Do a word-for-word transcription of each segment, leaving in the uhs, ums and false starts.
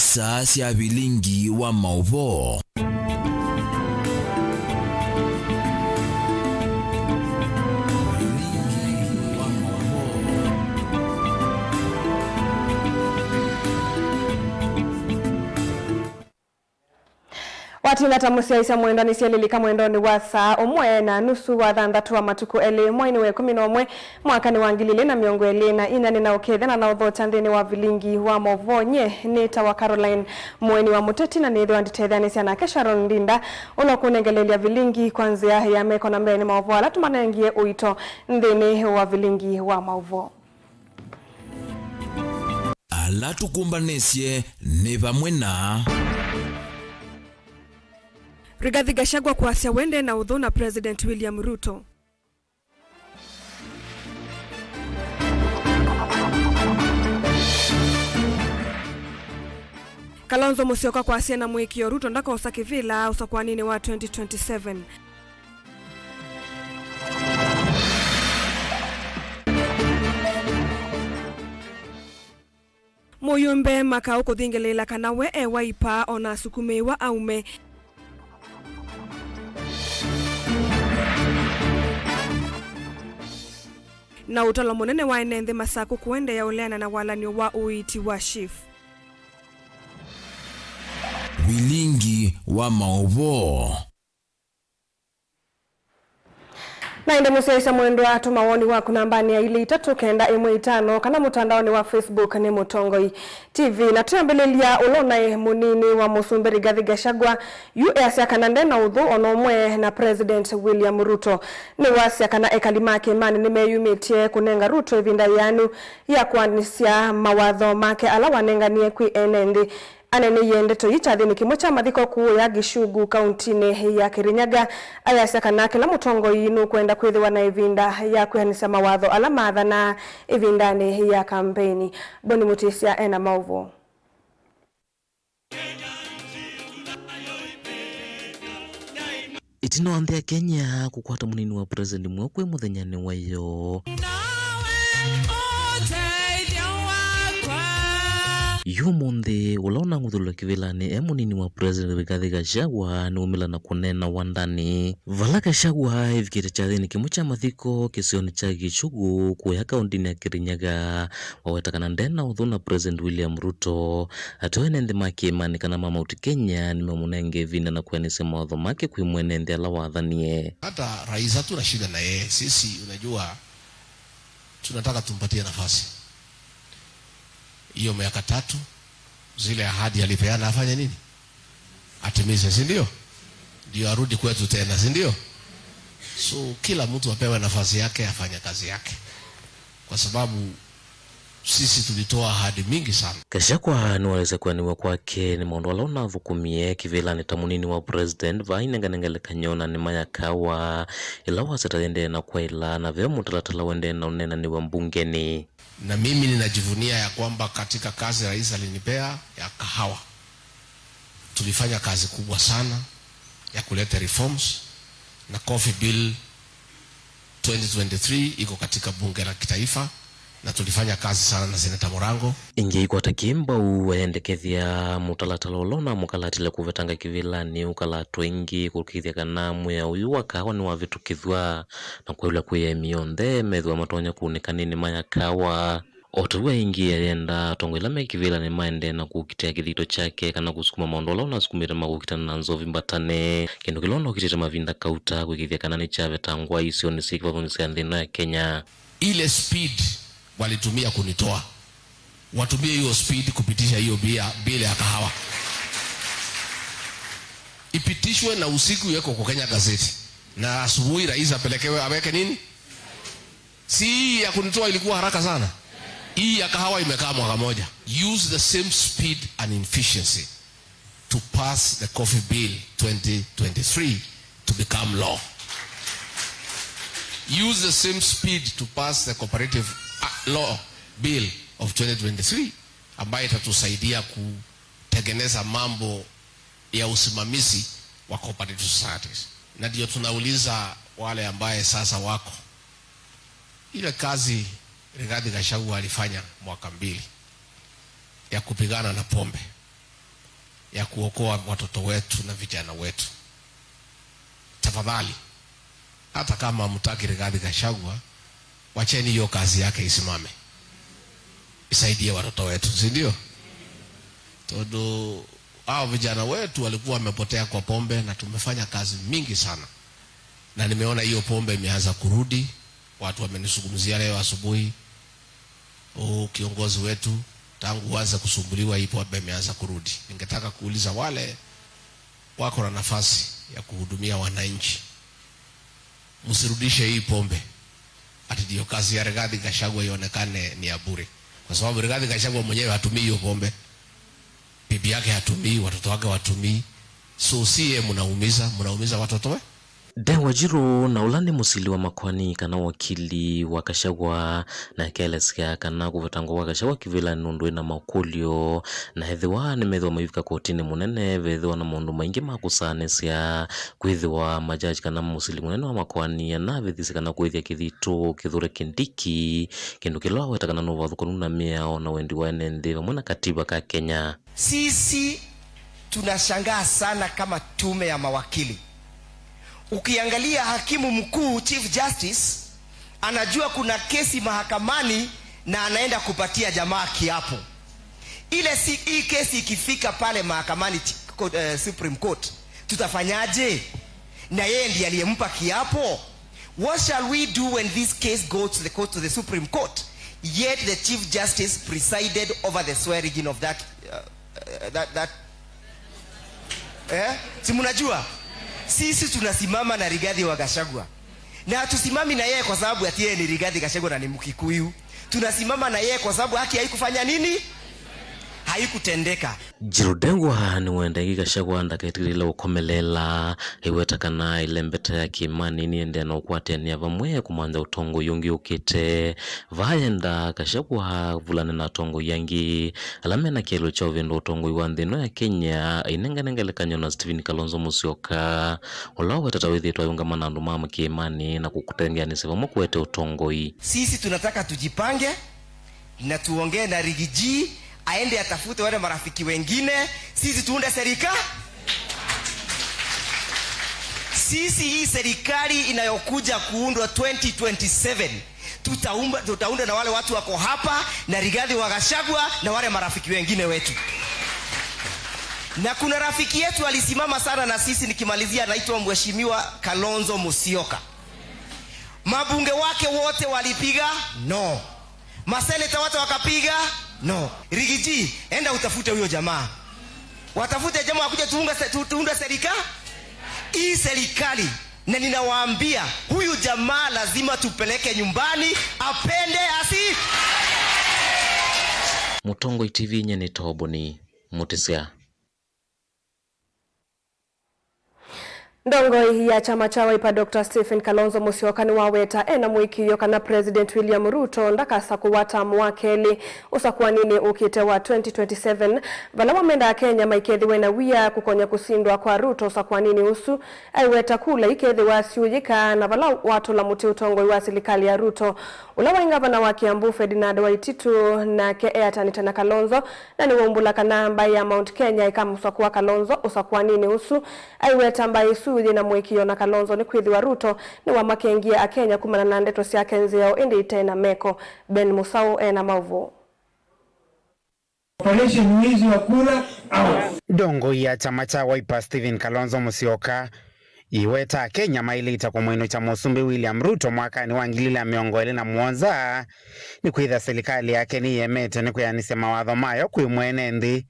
Saa sya vilingi wa maũvoo. Watinda ta mũsyaĩĩsya mwendwa nĩsyelilika mwendonĩ wa saa ũmwe na nusu wa thanthatũ wa matukũ elĩ mweinĩ wa ĩkũmi na ũmwe mwakanĩ wa ngili ilĩ na mĩongo ĩlĩ na inya. Nĩnaũkethya na naũthokya nthĩnĩ wa vilingi wa maũvoo. Nyie nĩtawa Caroline Mũeni wa Mũteti, na nĩthĩwa nditetheanĩsya nake Sharon Ndinda, ũla ũkũnengelelya vilingi kwa nzĩa ya meko na mbeenĩ maũvoo ala tũmanengie ũito nthĩnĩ wa vilingi wa maũvoo. Ala tũkũmbanĩsye nĩ vamwe na Rigathi Gachagua kwasya we nde na ũthũ na President William Ruto. Kalonzo Musyoka kwasya na mũĩkĩĩo Ruto ndakosa kĩvĩla ũsakũaninĩ wa twenty twenty-seven. Mũyũmbe Makau kũthingĩlĩĩla kana we e Wiper o na asukumĩĩwa aume. Na ũtalo mũnene wa ene nthĩ Masakũ kũendeea ũleana na walany'o wa ũiiti wa SHIF. Vilingi wa maũvoo. Na ĩndĩ mũsyaĩĩsya mwendwa, tũma woni waku nambanĩ ya ilĩ itatũ kenda ĩmwe itano kana mũtandaonĩ wa Facebook nĩ Mũtongoi T V. Na twĩambĩlĩlya, ũla ũnaĩ mũnini wa mũsumbĩ Rigathi Gachagua yu easya kana nde na ũthũ o na ũmwe na President William Ruto. Nĩwasya kana ekali ma kĩĩmanĩ nĩmeyumĩtye kũnenga Ruto ĩvinda yĩanu ya kũanĩsya mawatho make ala wanenganie kwĩ ene nthĩ. Aneeneie ndeto ii kyathĩnĩ kĩmwe kya mathiko kũũ ya Gichugu, kauntinĩ ya Kirinyaga, ayasya kana kĩla mũtongoi nũkwenda kwĩthĩwa na ĩvinda ya kwĩanĩsya mawatho ala maathanaa ĩvindanĩ ya kambeini. Boni Mũtĩsya ena maũvoo. Ĩtina wa nthĩ ya Kenya kũkwata mũnini wa president mweũ kwĩ mũthenyanĩ wa ĩyoo. Yu ũmũnthĩ, ũla ũnang'uthũlw'a kĩvĩlanĩ e mũnini wa president Rigathi Gachagua nĩumĩla na kũneena wandanĩ. Vala Gachagua evikĩte kyathĩnĩ kĩmwe kya mathiko kĩsionĩ kya Gichugu kũya kauntinĩ ya Kirinyaga, waweta kana nde na ũthũ na President William Ruto. Ateo ene nthĩ ma kĩĩmanĩ kana ma Mount Kenya nĩmemũnenge ĩvinda na kwĩanĩsya mawatho make kwĩ mwene nthĩ ala wathanie. Hata rais hatuna shida na yeye. Sisi, unajua, tunataka tumpatie nafasi. Hiyo miaka tatu, zile ahadi alipeana afanye nini? Atimize, si ndio? Ndio arudi kwetu tena, si ndio? So, kila mtu apewe nafasi yake, afanye kazi yake. Kwa sababu sisi tulitoa ahadi mingi sana. Gachagua nĩwaelesya kwĩanĩw'a kwake nĩ maũndũ ala ũnathũkũmie kĩvĩlanĩ ta mũnini wa president, vaa ainengane ngelekany'o na nĩma ya kahawa, ĩla wasya ta yĩendee na kwaĩla, na ve mũtalatala ũendee na ũneenanĩw'a mbungenĩ. Na mimi ninajivunia ya kwamba katika kazi rais alinipea ya kahawa, tulifanya kazi kubwa sana ya kuleta reforms, na Coffee Bill twenty twenty-three iko katika bunge la kitaifa, na tulifanya kazi sana na Senator Murango. Ĩngĩ aikwata kĩmbau ayendekethya mũtalatala ũla ũnamũkalatile kũvetanga kĩvĩlanĩ ũkalatwa ĩngĩ kũkĩthya kana mwĩao ũyũ wa kahawa nĩwavĩtũkĩthw'a, na kwaĩlw'a kwĩ aĩmi onthe methĩwa matonya kũunĩka nĩ nĩma ya kahawa. O ta ũu aingĩ ayenda atongoi ala me kĩvĩlanĩ maendee na kũkitĩa kĩthito kyake kana kũsukuma maũndũ ala ũnasukumĩte ma kũkitana na nzovi mbatane, kĩndũ kĩla ũnokitĩte mavinda kauta kwĩkĩthya kana nĩkyavetangwa isionĩ syĩ kĩvathũnĩ sya nthĩ ĩno ya Kenya. Ile speed walitumia kunitoa, watumie hiyo speed kupitisha hiyo bia, bill ya kahawa. Ipitishwe na usiku iwekwe kwa Kenya Gazette. Na asubuhi rais apelekewe, aweke nini? Si hii ya kunitoa ilikuwa haraka sana? Hii ya kahawa imekaa mwaka moja. Use the same speed and efficiency to pass the Coffee Bill twenty twenty-three to become law. Use the same speed to pass the Cooperative, uh, Law Bill of twenty twenty-three, ambayo itatusaidia kutengeneza mambo ya usimamizi wa cooperative societies. Na ndio tunauliza wale ambaye sasa wako, ile kazi Rigathi Gachagua alifanya mwaka mbili ya kupigana na pombe, ya kuokoa watoto wetu na vijana wetu. Tafadhali, hata kama hamtaki Rigathi Gachagua, wacheni hiyo kazi yake isimame, isaidie watoto wetu, si ndio? Todo hao vijana wetu walikuwa wamepotea kwa pombe, na tumefanya kazi mingi sana, na nimeona hiyo pombe imeanza kurudi. Watu wamenizungumzia leo asubuhi, "Oh, kiongozi wetu, tangu uanze kusumbuliwa, hii pombe imeanza kurudi." Ningetaka kuuliza wale wako na nafasi ya kuhudumia wananchi, msirudishe hii pombe ati ndio kazi ya Rigathi Gachagua ionekane ni ya bure, kwa sababu Rigathi Gachagua mwenyewe hatumii hiyo pombe, bibi yake hatumii, watoto wake watumii. So si yeye mnaumiza, mnaumiza watoto we. Ndegwa Njirũ, na ũla nĩ mũsili wa makoani kana wakili wa Gachagua, na akelesya kana kũvetangwa kwa Gachagua kĩvĩlanĩ nũndũ wĩna makũlyo, na ethĩwa nĩmethĩwa maivika kotinĩ mũnene, vethĩwa na maũndũ maingĩ ma kũsaanĩsya, kwĩthĩwa majaji kana mũsili mũnene wa makoani anavĩthisye kana kũĩthya kĩthitũ kĩthure Kindiki, kĩndũ kĩla waweta kana nĩ ũvathũkanu na mĩao na wendi wa ene nthĩ vamwe na katiba ka Kenya. Sisi tunashangaa sana kama tume ya mawakili. Ukiangalia hakimu mkuu, Chief Justice, anajua kuna kesi mahakamani na anaenda kupatia jamaa kiapo. Ile si, hii kesi ikifika pale mahakamani, chi-, ko-, eh, Supreme Court, tutafanyaje? Na yeye ndiye aliyempa kiapo. What shall we do when this case goes to the court, to the Supreme Court? Yet the Chief Justice presided over the swearing in of that, uh, uh, that, that. Eh? Si mnajua? Sisi tunasimama na Rigathi wa Gachagua. Na hatusimami na yeye kwa sababu ati yeye ni Rigathi Gachagua na ni Mkikuyu. Tunasimama na yeye kwa sababu haki haikufanya nini? Haikutendeka. Njirũ Ndegwa nĩwendaa Gachagua ndaketĩkĩlĩle ũkomelela, aiweta kana ĩlembeta ya Kĩmani nĩendeea na ũkwatĩanĩa vamwe kũmantha ũtongoi ũngĩ ũkĩte. Vaa endaa Gachagua avulane na atongoi angĩ ala mena kĩeleelo kya ũvĩndũa ũtongoi wa nthĩ ĩno ya Kenya, ainengane ngelekany'o na Stephen Kalonzo Musyoka, ũla ũwetete wĩthĩĩtwe ayũngama na andũ ma Kĩmani na kũkũtengeanĩsya vamwe kũete ũtongoi. Sisi tunataka tujipange na tuongee na Riggy G, aende atafute wale marafiki wengine, sisi tuunde serika-, sisi hii serikali inayokuja kuundwa twenty twenty-seven, tutaumba-, tutaunda na wale watu wako hapa na Rigathi wa Gachagua na wale marafiki wengine wetu. Na kuna rafiki yetu alisimama sana na sisi, nikimalizia, anaitwa Mheshimiwa Kalonzo Musyoka. Mabunge wake wote walipiga no. Maseneta wote wakapiga no. Riggy G, enda utafute huyo jamaa. Watafute jamaa wakuje tuunge se-, tu-, tuunde serika-, hii serikali. Na ninawaambia, huyu jamaa lazima tupeleke nyumbani, apende asi-. Mũtongoi T V nye nĩ Toboni Mũtĩsya. Ndongoi ya kyama kya Wiper Doctor Stephen Kalonzo Musyoka nĩwaweta ena mũĩkĩĩo kana President William Ruto ndakasakũwa tamu wa kelĩ ũsakũaninĩ ũkĩte wa twenty twenty-seven, vala wamenda Akenya maikethĩwe na wia kũkonya kũsindwa kwa Ruto ũsakũaninĩ ũsu. Aiweta kula ikethĩwa syũyĩka na vala watũla mũtĩ ũtongoi wa silikalĩ ya Ruto. Ũla waĩ ngavana wa Kiambu Ferdinand Waititu nake eatanĩte na Kalonzo, na nĩwaumbũla kana mbaĩ ya Mount Kenya ĩkamũsakũa Kalonzo ũsakũaninĩ ũsu. Aiweta mbaĩ ĩsu yĩna mũĩkĩĩo na Kalonzo nĩkwĩthĩwa Ruto nĩwamakengie Akenya kumana na ndeto syake nzeo ĩndĩ ite na meko. Ben Mũsaũ ena maũvoo. Operation wizi wa kura, out. Ndongoi ya kyama kya Wiper Stephen Kalonzo Musyoka iweta Akenya maĩlĩte kũmwĩnũkya Mũsumbĩ William Ruto mwakanĩ wa ngili ilĩ na mĩongo ĩlĩ na mũonza, nĩkwĩthĩa silikalĩ yake nĩyĩemete nĩ kwĩanĩsya mawatho mayo kwĩ mwene nthĩ,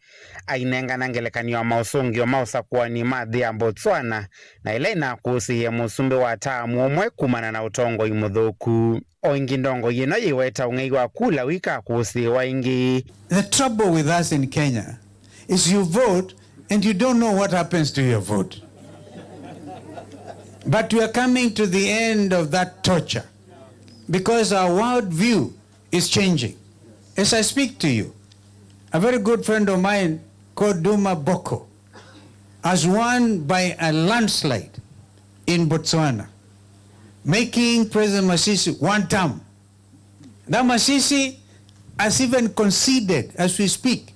ainengana ngelekany'o ya maũsũngĩo ma ũsakũani ma nthĩ ya Botswana, na ĩla ĩnakũsĩĩe mũsumbĩ wa taamu ũmwe kumana na ũtongoi mũthũku. O ĩngĩ, ndongoi ĩno yĩweta ũng'ei wa kula ũikakũsĩĩwa ĩngĩ. The trouble with us in Kenya is you vote and you don't know what happens to your vote. But we are coming to the end of that torture because our world view is changing. As I speak to you, a very good friend of mine called Duma Boko has won by a landslide in Botswana, making President Masisi one term. Now Masisi has even conceded, as we speak,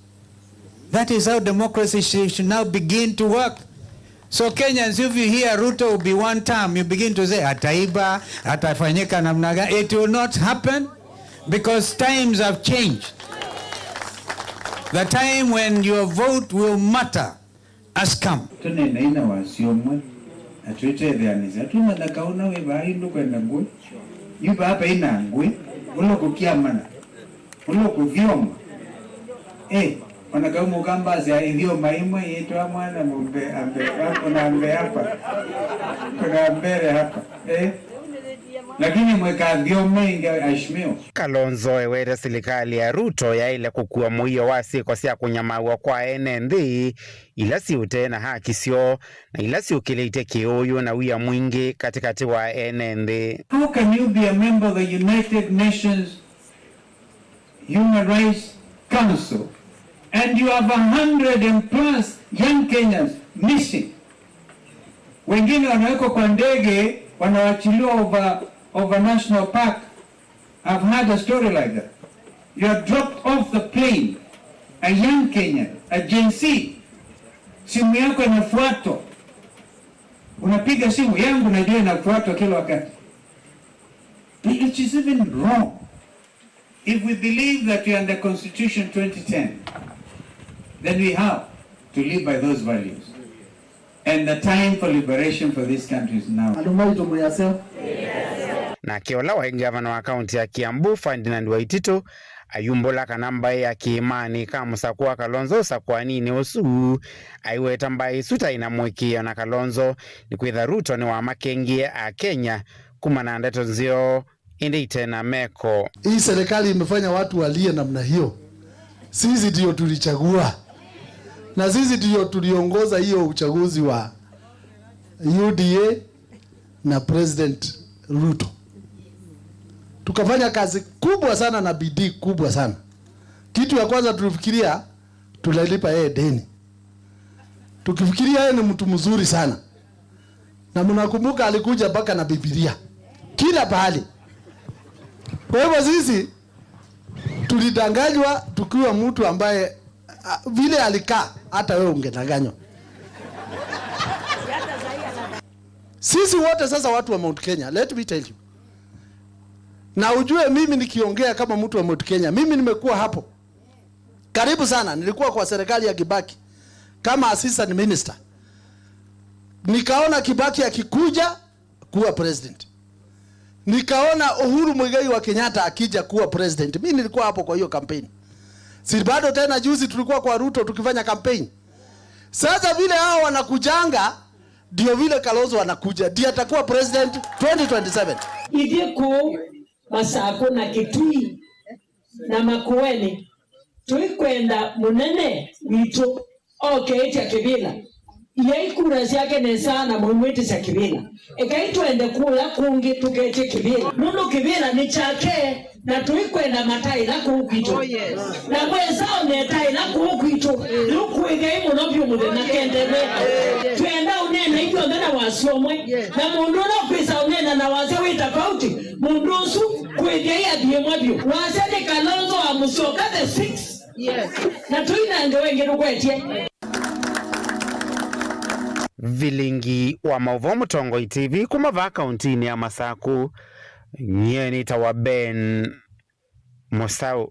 That is how democracy should, should now begin to work. So Kenyans, if you hear Ruto will be one term, you begin to say, "Ataiba, atafanyika namna gani?" It will not happen because times have changed. The time when your vote will matter has come. Tũneenai na wasyo ũmwe, na twĩtetheanĩsya. Twĩmanya kaũna wĩ vaa, yu ndũkwenda ngũĩ. Yu vaa vaĩ na ngũĩ, ũla ũkũkyamana, ũla ũkũthyoma. Eh, ona kau mũkambasya ĩthyoma ĩmwe yĩtwa mwana mũmbe ambe, kuna mbe hapa. Kuna mbele hapa. Eh? Lakini mwĩkathyome inge ashmeo. Kalonzo ewete silikalĩ ya Ruto yaĩle kũkua mũio wa syĩko sya kũnyamaw'a kwa ene nthĩ ila syĩ ũtee na haki syoo na ila syũkĩlĩtye kĩũũyũ na wia mwingĩ katĩkatĩ wa ene nthĩ. How can you be a member of the United Nations Human Rights Council and you have a hundred and plus young Kenyans missing? Wengine wanawekwa kwa ndege, wanawachiliwa over, over national park. I've heard a story like that. You are dropped off the plane, a young Kenyan, a Gen Z. Simu yako inafuatwa. Unapiga simu, yangu najua inafuatwa kila wakati. It is even wrong. If we believe that we are under Constitution twenty ten, then we have to live by those values. And the time for liberation for this country is now. Andũ maitũ mwĩ aseo. Nake ũla waĩ ngavana wa kaunti ya Kiambu, Ferdinand Waititu, ayumbũla kana mbaĩ ya kĩĩmanĩ ka mũsakũa Kalonzo ũsakũaninĩ ũsu, aiweta mbaĩ isu ta ina mũĩkĩĩo na Kalonzo, nĩkwĩtha Ruto nĩwamakengie Akenya kumana na ndeto nzeo ĩndĩ ite na meko. Hii serikali imefanya watu walie namna hiyo. Sisi ndio tulichagua. Na sisi ndio tuliongoza hiyo uchaguzi wa U D A na President Ruto. Tukafanya kazi kubwa sana na bidii kubwa sana. Kitu ya kwanza tulifikiria tunalipa yeye deni. Tukifikiria yeye ni mtu mzuri sana. Na mnakumbuka alikuja mpaka na Biblia. Kila pahali. Kwa hivyo sisi tulidanganywa tukiwa mtu ambaye, a, vile alikaa, hata wewe ungedanganywa. Sisi wote sasa watu wa Mount Kenya, let me tell you. Na ujue mimi nikiongea kama mtu wa Mount Kenya, mimi nimekuwa hapo. Karibu sana, nilikuwa kwa serikali ya Kibaki kama assistant minister. Nikaona Kibaki akikuja kuwa president. Nikaona Uhuru Muigai wa Kenyatta akija kuwa president. Mimi nilikuwa hapo kwa hiyo kampeni. Si bado tena juzi tulikuwa kwa Ruto tukifanya kampeni. Sasa vile hao wanakujanga, ndio vile Kalonzo anakuja. Ndiye atakuwa president twenty twenty-seven. Ithyĩ kũu Masakũ na Kitui na Makueni, tũikwenda mũnene witũ oke ĩtya kĩvĩla. Iai kura syake nesa na mũimwĩtĩsya kĩvĩla. Ekai twende kũla kũngĩ tũketye kĩvĩla, nũndũ kĩvĩla nĩ kyake, na tũikwenda mataĩla kũu kwitũ. Oh, yes. Na mwesa onetaĩla kũu kwitũ, rĩu kũĩthei mũno vyũ mũthenya kendeve. Twenda ũneena ithyonthe na wasya ũmwe. Yes. Na mũndũ ũla ũkwĩsa ũneena na wasya wĩ tofauti, mũndũ ũsu kũĩthei athi ĩmwe vyũ. Wasya nĩ Kalonzo wa Musyoka the six. Yes. Na tũinange wengĩ tũkwetye. Vilingi wa maũvoo Mũtongoi T V kuma vaa kauntinĩ ya Masakũ. Nyie nĩtawa Ben Mũsaũ.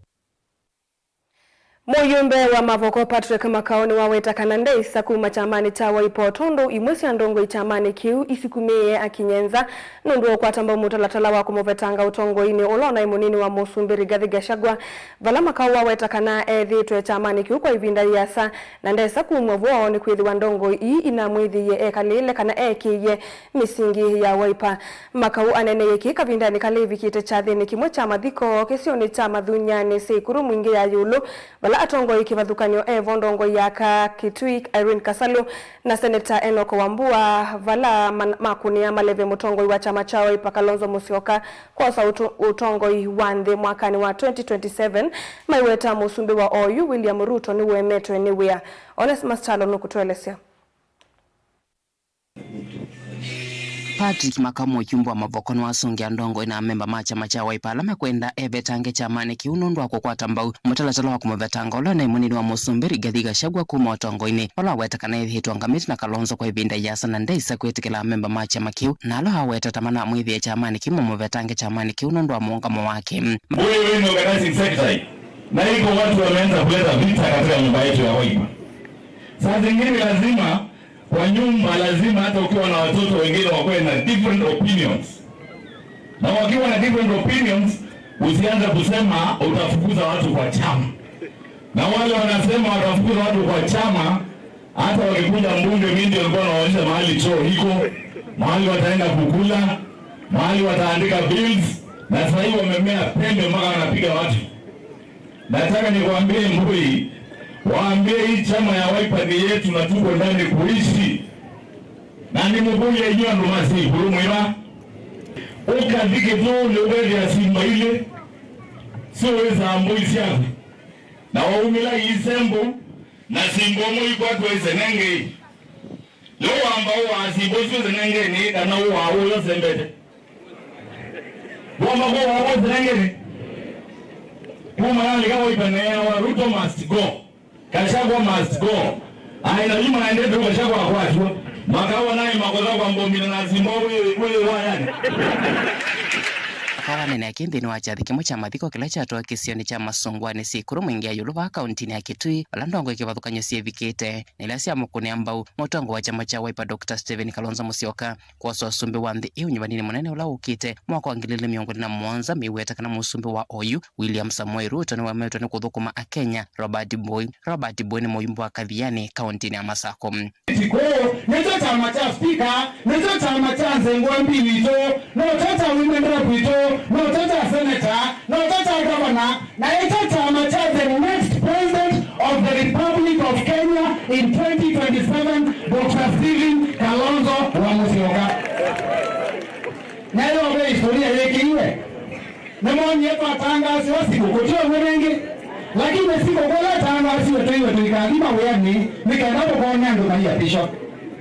Mũyũmbe wa Mavoko Patrick Makau nĩwaweta kana ndeĩsa kuma kyamanĩ kya Wiper o tondũ imwe sya ndongoi kyamanĩ kĩu isikumĩĩe akinyie nza nũndũ wa ũkwata mbau mũtalatala wa kũmũvetanga ũtongoinĩ ũla onaĩ mũnini wa mũsumbĩ Rigathi Gachagua, vala Makau waweta kana ethĩĩtwe kyamanĩ kĩu kwa ĩvinda yĩasa na ndesa kumw'a vo nĩkwĩthĩwa ndongoi ii inamwĩthĩie ekalĩĩle kana eekĩie mĩsingi ya Wiper. Makau aneeneie kĩĩ kavindanĩ kala ĩvikĩte kyathĩnĩ kĩmwe kya mathiko kĩsionĩ kya Mathunyanĩ Seikuru Mwingĩ ya ĩũlũ, vala atongoi kĩvathũkany'o evo ndongoi ya aka Kitui Irene Kasalu na Seneta Enock Wambua, vala man-, makũnĩa maleve mũtongoi wa kyama kya Wiper Kalonzo Musyoka kwosa ũto-, ũtongoi wa nthĩ mwakanĩ wa twenty twenty-seven, maiweta mũsumbĩ wa oyu William Ruto nĩũemetwe nĩ wĩa. Onesmus Kyalo nũkũtũelesya. Patrick Makau, mũyumbe wa Mavoko, nĩwasũngĩa ndongoi na amemba ma kyama kya Wiper ala mekwenda evetange kyamanĩ kĩu nũndũ wa kũkwata mbau mũtalatala wa kũmũvetanga ũla ũnaĩ mũnini wa mũsumbĩ Rigathi Gachagua kuma ũtongoinĩ, ũla waweta kana ethĩĩtwe angamĩte na Kalonzo kwa ĩvinda yĩasa na ndaisa kwĩtĩkĩla amemba ma kyama kĩu, na ala aweta ta manamwĩthĩe kyamanĩ kĩu mamũvetange kyamanĩ kĩu nũndũ wa mũũngamo wake. Huyu wenu organizing secretary, na iko watu wameanza kuleta vita katika nyumba yetu ya Wiper. Saa zingine lazima kwa nyumba, lazima hata ukiwa na watoto wengine wakuwe na different opinions. Na wakiwa na different opinions, usianze kusema utafukuza watu kwa chama. Na wale wanasema watafukuza watu kwa chama, hata wakikuja mbunge, mimi ndio nilikuwa nawaonyesha mahali choo iko, mahali wataenda kukula, mahali wataandika bills, na sasa hivi wamemea pembe mpaka wanapiga watu. Nataka nikwambie Mbui, waambie hii chama ya Wiper ni yetu na tuko ndani kuishi. Na nimũkũlye inyuĩ andũ ma Sikulu mwĩva, ũkathi Kĩtũũlĩ ũkethĩa simba ilĩ siũĩsaa mbũi syaku, na waumĩla iisembo na simba ũmwe ikwatwa isenengei. Leo wamba ũwaa simba ũsu isenengeni kana ũwaa ũyo sembete? Wamba kũwaa ũsenengeni? Kuma yalika Wiper neawa, Ruto must go. Gachagua must go. Aĩ na yu maendete Gachagua akwatiwa. Makawa naye makosa kwa mbomina na simba wĩ wĩ wayani. Akawa anene akĩ nthĩnĩ wa kyathĩ kĩmwe kya mathiko kĩla kyatwaĩe kĩsionĩ kya Masũngwanĩ Sikuru Mwingĩ ya Yũlũ vaa kauntinĩ ya Kitui, vala ndongoi kĩvathũkany'o syĩvikĩte na ila syamũkũnĩa mbau mũtongoi wa kyama kya Wiper Doctor Stephen Kalonzo Musyoka kwosa ũsumbĩ wa nthĩ ĩĩ ũnyuvaninĩ mũnene ũla wũkĩte mwaka wa ngili ilĩ mĩongo ĩlĩ na mũonza, mĩweta kana mũsumbĩ wa oyu William Samoei Ruto nĩwaemetwe nĩ kũthũkũma Akenya Robert Mbũi. Robert Mbũi nĩ mũyumbe wa Kathiani kauntinĩ ya Masako. Kũu nĩkyo kyama kya spika, nĩkyo kyama kya nzengwa mbi witũ, nokyo kya women rep witũ, nokyo kya seneta, nokyo kya gavana, na ĩkyo kyama kya the next president of the Republic of Kenya in twenty twenty-seven, Doctor Stephen Kalonzo wa Musyoka. Nayo ve historia yĩkĩiwe. Nĩmwonie twatangaasiwa sikũkũ ti ũw'o nĩngĩ, lakini sikũkũ ila ĩtangaasiwe twĩiwe tũikathi mawĩanĩ nĩ kenda tũkone andũ maiapishwa.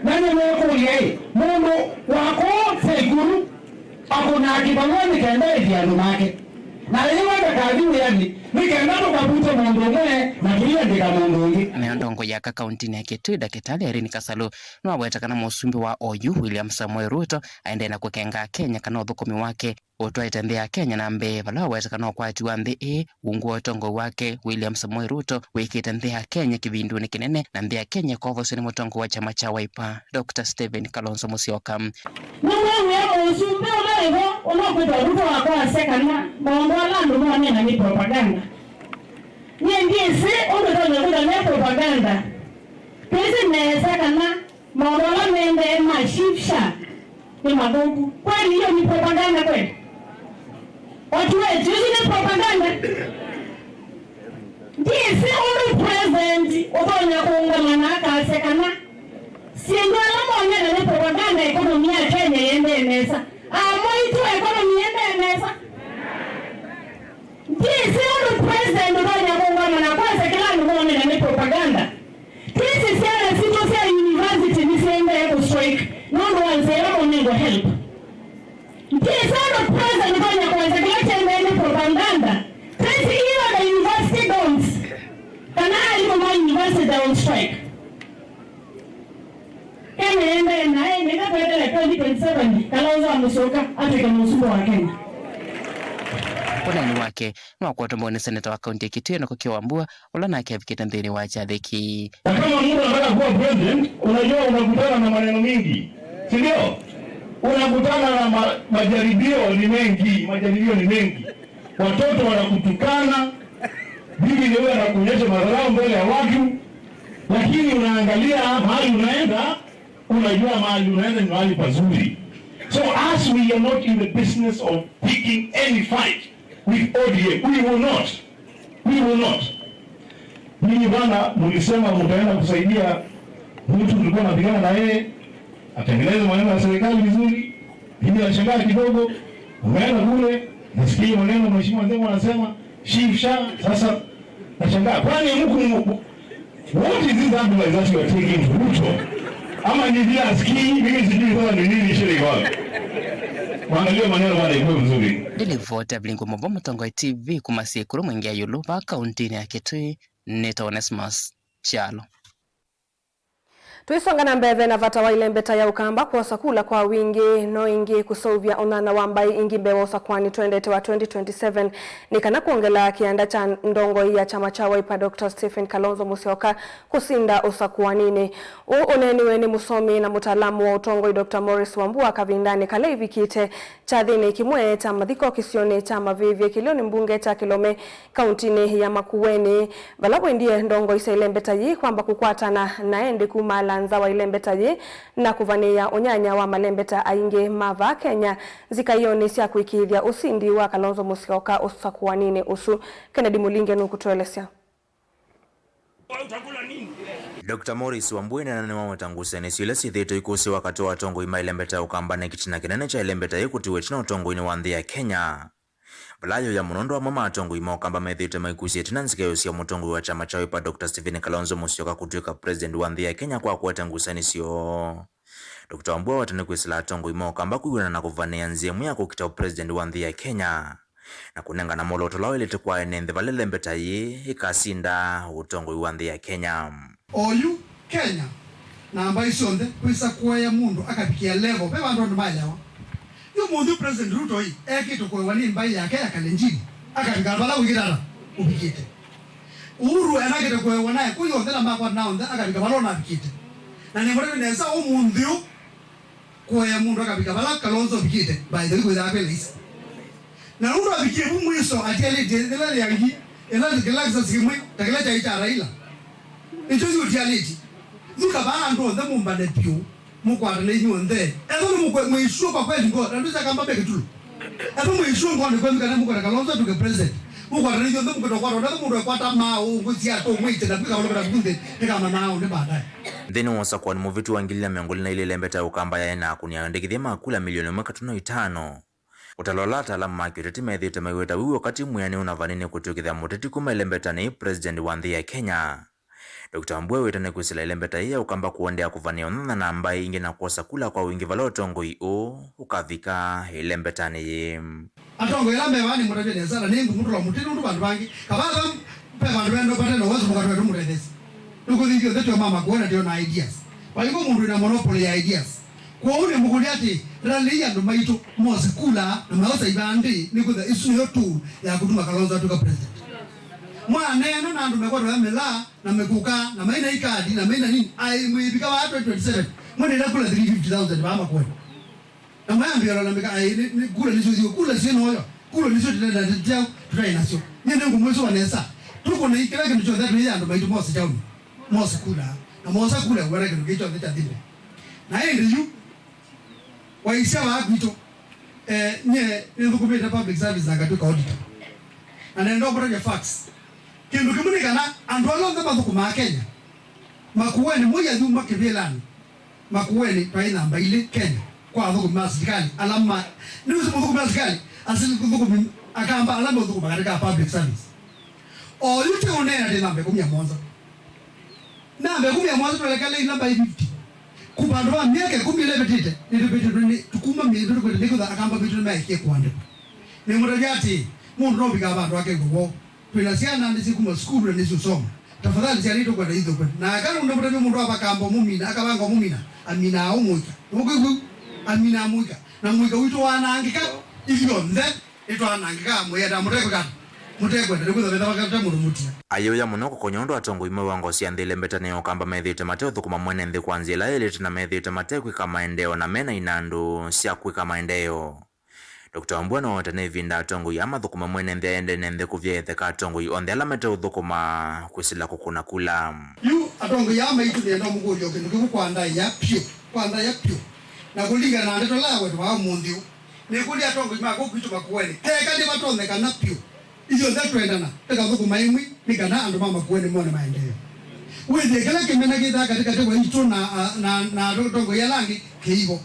Na nĩmekũlya-ĩ, mũndũ wa kũũ Saikuru akũnaa kĩvalũa nĩ kenda ĩthi andũ make, na yĩwe ndakathi wĩanĩ nĩ kenda tũkavute mũndũ ũmwe na tũiandĩka mũndũ ũngĩ. Nayo ndongoi ya aka kauntinĩ ya Kitui, Ndakĩtalĩ Irene Kasalu, nĩwaweta kana mũsumbĩ wa oyu William Samoei Ruto aendee na kũkenga Akenya kana ũthũkũmi wake ũtwaĩte nthĩ ya Kenya na mbee, vala waweta kana ũkwati wa nthĩ ĩĩ ungu wa ũtongoi wake William Samoei Ruto wĩkĩte nthĩ ya Kenya kĩvindunĩ kĩnene, na nthĩ ya Kenya ĩkovosw'a nĩ mũtongoi wa kyama kya Wiper, Doctor Stephen Kalonzo Musyoka. Nĩmwĩw'ĩa mũsumbĩ ũla wĩvo ũla ũkwĩtwa Ruto akwasya kana maũndũ ala andũ monena nĩ propaganda. Nyie ndyĩsĩ ũndũ ũtonya kwĩthwa me propaganda. Twĩsĩ nesa kana maũndũ ala maendee ma Shifsha nĩ mathũku. Kweli hiyo ni propaganda kweli? Watu wetu, hizi ni propaganda. Ndyĩsĩ ũndũ president ũtonya kũũngama na akasya kana syĩndũ ala monena nĩ propaganda, economy ya Kenya yendee nesa. Amwaitũ, economy yendee nesa. Ndyĩsĩ ũndũ president ũtonya kũũngama na kwasya kĩla andũ monena nĩ propaganda. Twĩsĩ syana sitũ sya university nĩsiendee kũ strike nũndũ wa nzĩa ĩla monengwa help. Ndyĩsĩ ũndũ president ũtonya kwasya kĩla kĩendee nĩ propaganda. Twĩsĩ even the university dons kana alimũ ma university on strike. Kenya yendee naĩ, nĩka tweteele twenty twenty-seven, Kalonzo wa Musyoka atw'ĩke mũsumbĩ wa Kenya. Ũneeni wake nĩwakwatwa mbau nĩ seneta wa kaunti ya Kitui, Enock Kio Wambua, ũla nake avikĩte nthĩnĩ wa kyathĩ kĩĩ. Na kama mtu anataka kuwa president, unajua unakutana na maneno mingi, si ndio? Unakutana na ma-, majaribio ni mengi, majaribio ni mengi. Watoto wanakutukana, bibi ndio huyo anakuonyesha madharau mbele ya watu, lakini unaangalia mahali unaenda, unajua mahali unaenda ni mahali pazuri. So as we are not in the business of picking any fight with O D M, we will not. We will not. Nyinyi bana, mlisema mtaenda kusaidia mtu mlikuwa mnapigana na yeye atengeneze maneno ya serikali vizuri. Mimi nashangaa kidogo, umeenda kule, nasikia maneno Mheshimiwa Ndengwa anasema, Shifsha, sasa nashangaa. Kwani mku-, what is this advice that you are taking to Ruto? Ama ni vile asikii, mimi sijui sasa ni nini shida iko wapi. Kuangalia maneno bado ikuwe mzuri. Ndilivoti avilingwa mavo Mũtongoi T V kuma Syĩkũlũ Mwingĩ ya Ĩũlũ vaa kauntinĩ ya Kitui, nĩtawa Onesmus Kyalo. Tũisonga na mbee, ve na vata wa ĩlembeta ya Ũkamba kwosa kula kwa wingĩ no ĩngĩ kũseũvya ũnyanya wa mbaĩ ingĩ mbee wa ũsakũani twendete wa twenty twenty-seven nĩ kana kwongela kĩanda kya ndongoi ya kyama kya Wiper Doctor Stephen Kalonzo Musyoka kũsinda ũsakũaninĩ. Ũũ ũneeniwe nĩ mũsomi na mũtaalamu wa ũtongoi Doctor Maurice Wambua kavindanĩ kala ĩvikĩte kyathĩnĩ kĩmwe kya mathiko kĩsionĩ kya Mavĩvye kĩlĩonĩ mbunge kya Kĩlome kauntinĩ ya Makueni, vala wendie ndongoi sya ĩlembeta yĩĩ kwamba kũkwatana na endĩ kumaala nza wa ĩlembeta yĩĩ na kũvanĩĩa ũnyanya wa malembeta aingĩ ma vaa Kenya nzikaĩonĩ sya kũĩkĩĩthya ũsindi wa Kalonzo Musyoka ũsakũaninĩ ũsu. Kennedy Mũlinge nũkũtũelesya. Doctor Maurice Wambua eneenanĩwa weta ngusanĩsyo ila syĩthĩĩtwe ikũsĩwa katĩ wa atongoi ma ĩlembeta ya Ũkamba na kĩtina kĩnene kya ĩlembeta yĩĩ kũtiwa ĩtina ũtongoinĩ wa nthĩ ya Kenya, vala ayũya mũno andũ amwe ma atongoi ma Ũkamba methĩĩtwe maikusya ĩtina nzikaĩo sya mũtongoi wa kyama kya Wiper Doctor Stephen Kalonzo Musyoka kũtw'ĩka president wa nthĩ ya Kenya kwa kũete ngusanĩsyo. Doctor Wambua aweta nĩ kwĩsĩla atongoi ma Ũkamba kwĩw'ana na kũvanĩĩa nzĩa ĩmwe ya kũkita ũpresident wa nthĩ ya Kenya na kũnengana mwolooto ũla waĩlĩte kwa ene nthĩ vala ĩlembeta yĩĩ ĩkasinda ũtongoi wa nthĩ ya Kenya. Oyu Kenya na mbaĩ syonthe kwĩsa kũea mũndũ akavikĩa level ve vandũ andũ maelewa. Yu mũnthĩ President Ruto ĩ ekĩte kũewa nĩ mbaĩ yake ya Kalenjin akavika vala wĩkĩte ata ũvikĩte. Uhuru enakĩte kũewa naĩ kũ yonthe na makwatana onthe akavika vala ũnavikĩte. Na nĩmũtavye nesa ũmũnthĩ ũ kũea mũndũ akavika vala Kalonzo ũvikĩte, by the way, kwĩthaa kwĩ laisi. Na nũndũ avikie vu mwiso atialĩtye ĩla yangĩ, ĩla kĩla kĩsasi kĩmwe ta kĩla kyaĩ kya Raila. Nĩkyo yu ũtialĩtye. Yu kavaa andũ onthe mũmbane vyũ, mũkwatane inyw'onthe. Ethwa nĩ mũkwe-, mwĩ sure kwa kweli ngo, na ndũsya kamba me kĩtulu. Ethwa mwĩ sure ngonĩ kwenyu kana mũkwenda Kalonzo atuke president, mũkwatane inyw'onthe mũkwenda kwata ũndũ, ethwa mũndũ ekwata maaũ, ngũsi atũ, mwĩte na kwĩka ũlũkũta kunthĩ, nĩkamanyaa ũndũ baadaye. Nthĩnĩ wa ũsakũani mũvĩtu wa ngili ilĩ na mĩongo ĩlĩ na ilĩ, ĩlembeta ya Ũkamba yaĩ na akũni a endekethya ma kula milioni ĩmwe katuno itano. Ũtalo ũla ataalamu ma kĩũteti methĩĩtwe maiweta wĩw'o katĩ mwĩanĩu na vanini kũtw'ĩkĩthya mũteti kuma ĩlembetanĩ yĩ president wa nthĩ ya Kenya. Doctor Wambua ewĩtane kwĩsĩla ĩlembeta yĩĩ ya Ũkamba kũendeea kũvanĩĩa ũnyanya na mbaĩ ingĩ na kwosa kula kwa wingĩ vala ũtongoi ũũ ũkavika ĩlembetanĩ yĩĩ. Atongoi ala me vaa nĩmũtavye nesa na nĩngũmũtũla mũtĩ nũndũ vandũ vangĩ kavaa ve vandũ vene vate na ũwezo mũkatũe tũmũtetheesye. Nũkũthi ithyĩ onthe twĩ o ma Makueni na twĩ o na ideas. Vai vo mũndũ wĩ na monopoly ya ideas. Kwoou nĩmũkũlya atĩ, ralĩi andũ maitũ mose kula na maosa ivandĩ nĩkwĩthwa ĩsu nĩyo tool ya kũtuma Kalonzo atw'ĩka president. Mwaneena na andũ mekwatwa mĩlaa na mĩkũka na maina ikadi na maina nini, aĩ mwĩvika vaa twenty twenty-seven mwendeea kula three fifty thousand vaa Makueni. Na mwayambĩĩa ũlalamĩka, aĩ, nĩ, nĩ, kula nĩsyo ithyĩ, kula syĩ noyo, kula nĩsyo tũtendete kyaũ, tũtaĩ nasyo. Nyie nĩngũmwĩsũva nesa, tũkũnai kĩla kĩndũ kyonthe twĩ andũ maitũ mose kyaũnĩ, mose kula, na moosa kula ĩw'ana kĩndũ kĩĩ kyonthe kyathi mbee. Na ĩndĩ yu, waisya vaa kwitũ, eh, nyie nĩnthũkũmĩte public service na ngatw'ĩka auditor. Na nenda ũkũtavya facts. Kĩndũ kĩmwe nĩ kana andũ ala onthe mathũkũmaa Kenya, Makueni, Moi athi uma kĩvĩlanĩ, Makueni twaĩ namba ilĩ Kenya kwa athũkũmi ma silikalĩ ala ma, nĩwĩsĩ mũthũkũmi wa silikalĩ, asi mũthũkũmi Akamba ala meũthũkũma katika public service. Oyu tĩ ũneena twĩ namba ĩkũmi na mũonza. Namba ĩkũmi na mũonza twelekelei namba ĩ fifty. Ku vandũ va myaka ĩkũmi ĩla ĩvĩtĩte, nĩtũvĩtĩtwe nĩ, tũkuma mĩĩ tũkwĩte nĩkwĩthwa Akamba maitũ nĩmaekie kũandĩkwa. Nĩmũtavya atĩĩ, mũndũ no ũvikaa vandũ akew'a woo. Twĩ na syana nĩsyĩkuma sukulu na nĩsyũsoma. Tafadhali syana itũ kwenda ithũkwe. Na aka nũndũ mũtavya mũndũ avakamba mũmina, akavanga mũmina, aminaa ũ mũika. Nũkwĩw'u? Aminaa mũika. Na mũika witũ waanangĩka, ithyonthe nĩtwanangĩka, mwĩenda mũtekwĩka ata? Mũtekwenda, nĩkwĩthwa vetha vakate mũndũ mũtia. Ayĩũya mũno kũkony'a ũndũ atongoi ma ivongo sya nthĩ ĩlembetanĩ ya Ũkamba methĩĩtwe mateũthũkũma mwene nthĩ kwa nzĩa ĩla yaĩlĩte na methĩĩtwe matekwĩka maendeeo na me na inandũ sya kwĩka maendeeo. Doctor Wambua nĩwaweta nĩ ĩvinda atongoi aa mathũkũme mwene nthĩ aendee na nthĩ kũvya ĩtheka atongoi onthe ala mateũthũkũma kwĩsĩla kũkũna kula. Yu atongoi aa maitũ nĩenda ũmũkũlya o kĩndũ kĩmwe kwa ndaĩa vyũ, kwa ndaĩa vyũ, na kũlingana na ndeto ĩla yawetwa vaa ũmũnthĩ ũũ, nĩkũlya atongoi ma kũu kwitũ Makueni, keka nĩvatonyekana vyũ, ithyonthe twendana, tũkathũkũma ĩmwe nĩ kana andũ ma Makueni mone maendeeo. Wĩthĩe kĩla kĩmena kĩthaa katĩkatĩ waitũ na, na, na atongoi ala angĩ kĩivo.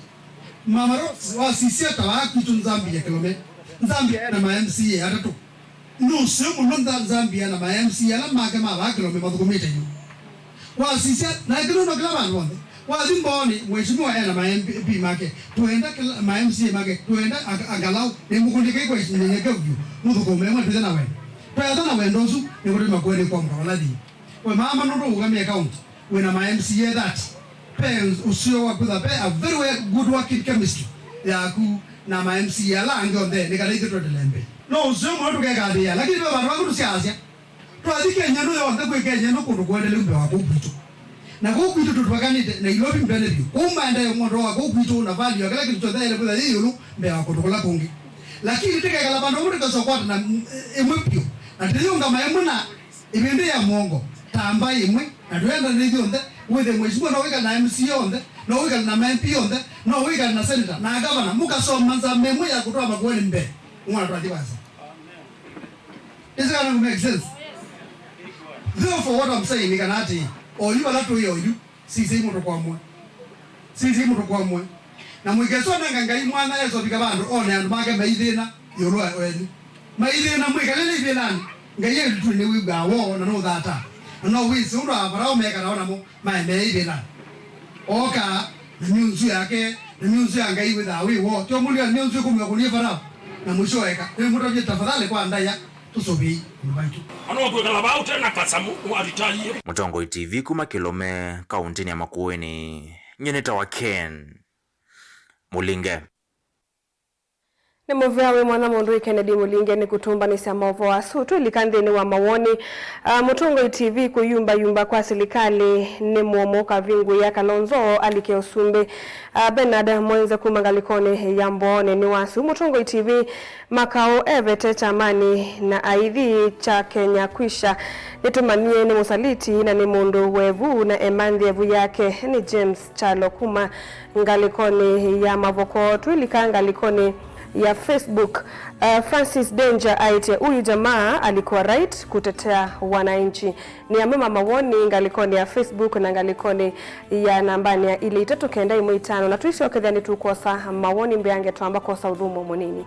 Mama Rose wasisya ta vaa kwitũ Nzambia Kĩlome. Nzambia ena ma M C A atatũ. Nũseo mũno Nza-, Nzambia na ma M C A ala make ma vaa Kĩlome mathũkũmĩte yu. Wasisya, na kĩlũno kĩla vandũ vonthe. Wathi Mbooni, mheshimiwa ena ma M P make, twenda kĩla, ma M C A make, twenda aka-, angalau, nĩmũkũnĩkai kwa nyenyekevu vyũ, mũthũkũme ĩmwe twĩthe na wendo. Twetha na wendo ũsu, nĩkũtũima kũenĩ kwa mũkavalathi. We mama, nũndũ ũũngamĩe county, wĩna ma M C A thirty. Pe ũseo wa kwĩtha pe a very well good working chemistry yaku na ma M C A ala angĩ onthe, nĩ kana ithyĩ twendelee mbee. No ũseo mũno tũkekathĩĩa, lakini ve vandũ vaku tũsyaasya. Twathi Kenya ĩno yonthe, kwĩ Kenya ĩno kũndũ kũendeleu mbee wa kũu kwitũ. Na kũu kwitũ tũtwakanĩte Nairobi mbene vyũ. Kũu maendeeo mondo wa kũu kwitũ na value ya kĩla kĩndũ kyonthe yaĩle kwĩtha yĩ ĩũlũ mbee wa kũndũ kũla kũngĩ. Lakini tĩkekala vandũ vamwe tũkesa ũkwatana ĩmwe vyũ. Na tũyĩũngama ĩmwe na ĩvĩndĩ ya mũongo, ta mbaĩ ĩmwe, na tũendane ithyonthe, wĩthĩe mheshimiwa no wĩkale na M C A onthe, no wĩkale na ma M P onthe, no wĩkale na senator, na gavana, mũkasoma nzama ĩmwe ya kũtwaa Makueni mbee, mwana twathi vasa. Is it gonna make sense? Therefore, what I'm saying nĩ kana atĩ, oyu vala tũĩ oyu, sisi mũtũkwamwe. Sisi mũtũkwamwe. Na mũikesonanga Ngai mwana esovika vandũ, one andũ make maithĩna ĩũlũ wa wenyu. Maithĩna mwĩkalĩle ithĩnanĩ. Ngai elitũ nĩ wĩw'aa woo na nũthata. Na no wĩsĩ ũndũ Avalao mekana namo. Maendee ĩvĩla. Ookaa, na myũnzu yake, na myũnzu ya Ngai wĩthaa wĩ woo. Tyo mũlio myũnzu ĩkũmw'a kũnie Farao, na mũsyoeka. Nĩmũtavye tafadhali kwa ndaĩa, tũsũvĩei andũ maitũ. Ano kwĩkala vaa ũte na kasamũ, nĩwatitaie. Mũtongoi T V kuma Kĩlũme, kaũntĩnĩ ya Makueni. Nyie nĩtawa Ken Mũlinge. Nĩ mũvea wĩ mwanya mũndũ wĩ Kennedy Mũlinge nĩ kũtũmbanĩsya maũvoo asu. Twĩlika nthĩnĩ wa mawoni. Ah, Mũtongoi T V kũyumbayumba kwa silikalĩ nĩ mũomo kavingũĩa Kalonzo alike ũsumbĩ. Ah, Bernard Mwenze kuma ngalĩkonĩ ya Mbooni nĩ wasu. Mũtongoi T V makaũ evete kyamanĩ na aithi kya Kenya Kwisha. Nĩtũmanyie nĩ mũsaliti na nĩ mũndũ wevu na emanthie vu yake nĩ James Kyalo kuma ngalĩkonĩ ya Mavoko. Twĩlika ngalĩkonĩ ya Facebook, uh, Francis Danger aĩtye, "Huyu jamaa alikuwa right kutetea wananchi." Nĩ amwe ma mawoni ngalĩkonĩ ya Facebook na ngalĩkonĩ ya nambanĩ ya ilĩ itatũ kenda ĩmwe itano, na tũisyokethya nĩtũkwosa mawoni mbeange twamba kwosa ũthũmũo mũnini.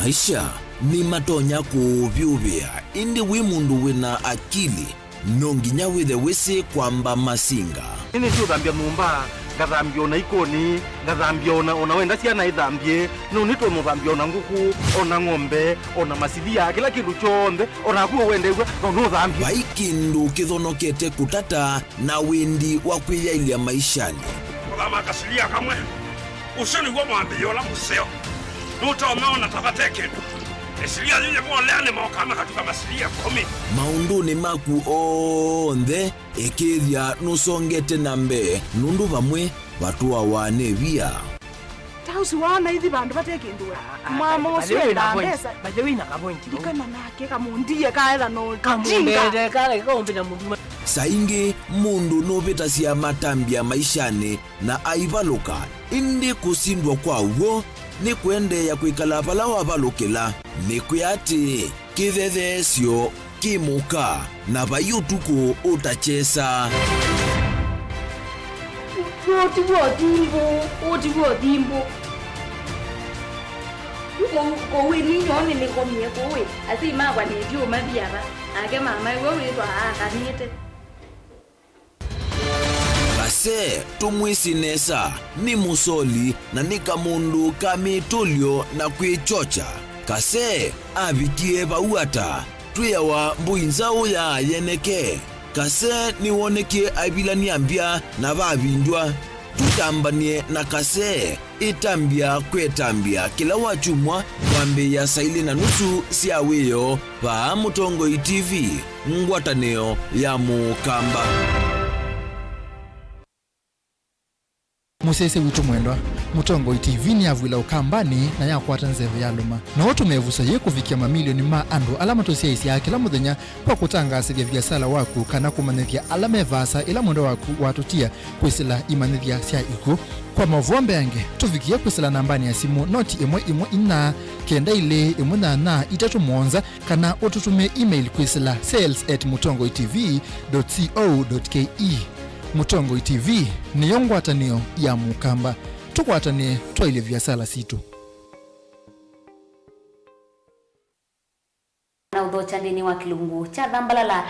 Maisha nĩmatonya kũũvyũvĩa, ĩndĩ wĩ mũndũ wĩna akili, no nginya wĩthe wĩsĩ kwamba masinga. Nĩnĩsĩ ũthambya nyũmba, ngathambya ona ikoni, ngathambya ona, ona wenda syana ithambye, no nĩtonya ũthambya ona ngũkũ, ona ng'ombe, ona masilia, kĩla kĩndũ kyonthe, ona naku ũwendew'a, no nũthambye. Vai kĩndũ kĩthonokete kũtata na wendi wa kwĩyaĩlya maishanĩ. Kũthama kasilia kamwe, ũsu nĩw'o mwambĩĩo ũla mũseo. Nũtonya ona ta vate kĩndũ. Ĩsilia yĩyĩvolea nĩmokaa makatuka masilia ĩkũmi. Maũndũnĩ maku onthe, ĩkĩĩthya nũsongete na mbee, nũndũ vamwe vatũawa nĩ via. Ta ũsu waona ithi vandũ vate kĩndũ we. Ah, ah, mama by the ũsu way, enda na point. Mbesa. By the way, na ka point. Ndikana nake kamundie kaetha no kamundete kale kaumbe na mũndũ. Saa ingĩ mũndũ nũvĩtasya matambya maishanĩ na aivalũka, ĩndĩ kũsindwa kwa w'o nĩ kũendeea kwĩkala vala wavalũkĩla. Nĩkwĩa atĩĩ, kĩthetheesyo kĩ mũka, na vai ũtukũ ũtakyesa. Ũti w'o thimbũ, ũti w'o thimbũ. Kũu, kũu ĩni nyoo nĩnĩkomie kũu ĩ, asyai makwa nĩtyu ũmathi ava, nake mama ĩwe wĩthwa aakanĩte. Kase, tũmwĩsĩ nesa, nĩ mũsoli na nĩ kamũndũ ka mĩtũlyo na kwĩkyokya. Kase avikie vau ata? Twĩawa mbũi nzaũ ya yeneke. Kase nĩwonekie aivilany'a mbya na vavindw'a. Tũtambany'e na Kase. Ĩtambya kwĩ ĩtambya kĩla wakyumwa kwambĩĩa saa ilĩ na nusu sya wĩoo vaa Mũtongoi T V, ngwatanĩo ya Mũkamba. Mũsyaĩĩsya witũ mwendwa, Mũtongoi T V nĩyavw'ĩla Ũkambanĩ na yakwata nzeve yalũma. No ũtũme ĩvuso yĩĩ kũvikĩa mamilioni ma andũ ala matũsyaĩĩsyaa kĩla mũthenya kwa kũtangaasĩthya viasala waku kana kũmanyĩthya ala me vaasa ĩla mwendwa waku watũtia kwĩsĩla imanyĩthya sya ikw'ũ. Kwa maũvoo mbeange, tũvikĩe kwĩsĩla nambanĩ ya simũ noti ĩmwe ĩmwe inya kenda ilĩ ĩmwe nyanya itatũ mũonza, kana ũtũtũmĩe email kwĩsĩla sales at mũtongoi T V dot co dot K E. Mũtongoi T V nĩyo ngwatanĩo ya Mũkamba. Tũkwatanĩe twaĩlye viasala sitũ. Kya nthĩnĩ wa kĩlungu kya Thambalala.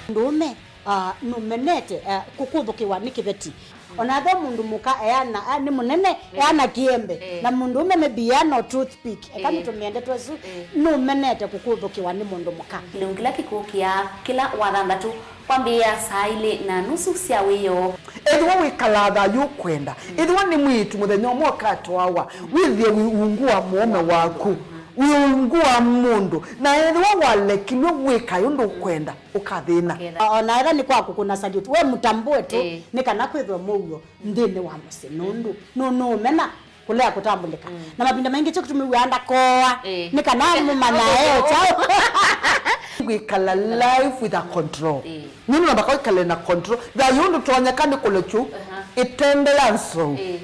Mũndũũme, ah, nũmenete, ah, kũkũthũkĩwa nĩ kĩveti. O na ethĩwa mũndũ mũka eana, ah, nĩ mũnene, eh, eana kĩembe, eh, na mũndũũme maybe eana o toothpick. Eka, eh, nĩtũmĩe ndeto ĩsu, eh, nũmenete kũkũthũkĩwa nĩ mũndũ mũka. Kĩlungu kĩla kĩkũkĩa kĩla wathanthatũ kwambĩĩa saa ilĩ na nusu sya wĩoo. Ethĩwa wĩkalaa thayũ ũkwenda, ethĩwa nĩ mwĩĩtu mũthenya ũmwe ũkatwawa, wĩthĩe wĩ ungu wa mũũme waku, wĩ ungu wa mũndũ, na ethĩwa walekilw'e wĩkae ũndũ ũkwenda, ũkathĩna. Ũkethĩa. O na ethĩwa nĩ kwa kũkũna salute, we mũtambũe tu, ĩĩ, nĩ kana kwĩthwe mũuo nthĩnĩ wa mũsyĩ, nũndũ nũ-, nũũmena kũlea kũtambũlĩka. Mm. Na mavinda maingĩ kyo kĩtumi wĩaa ndakooa, ĩĩ, nĩ kana mũmanya e kyaũ. Kwĩkala life with a control. Ĩĩ. Nũndũ namba kwa ĩkale na control. Thayũ ndũtonyeka nĩ kũlekyu, aha, ĩtende ya nzou. Ĩĩ.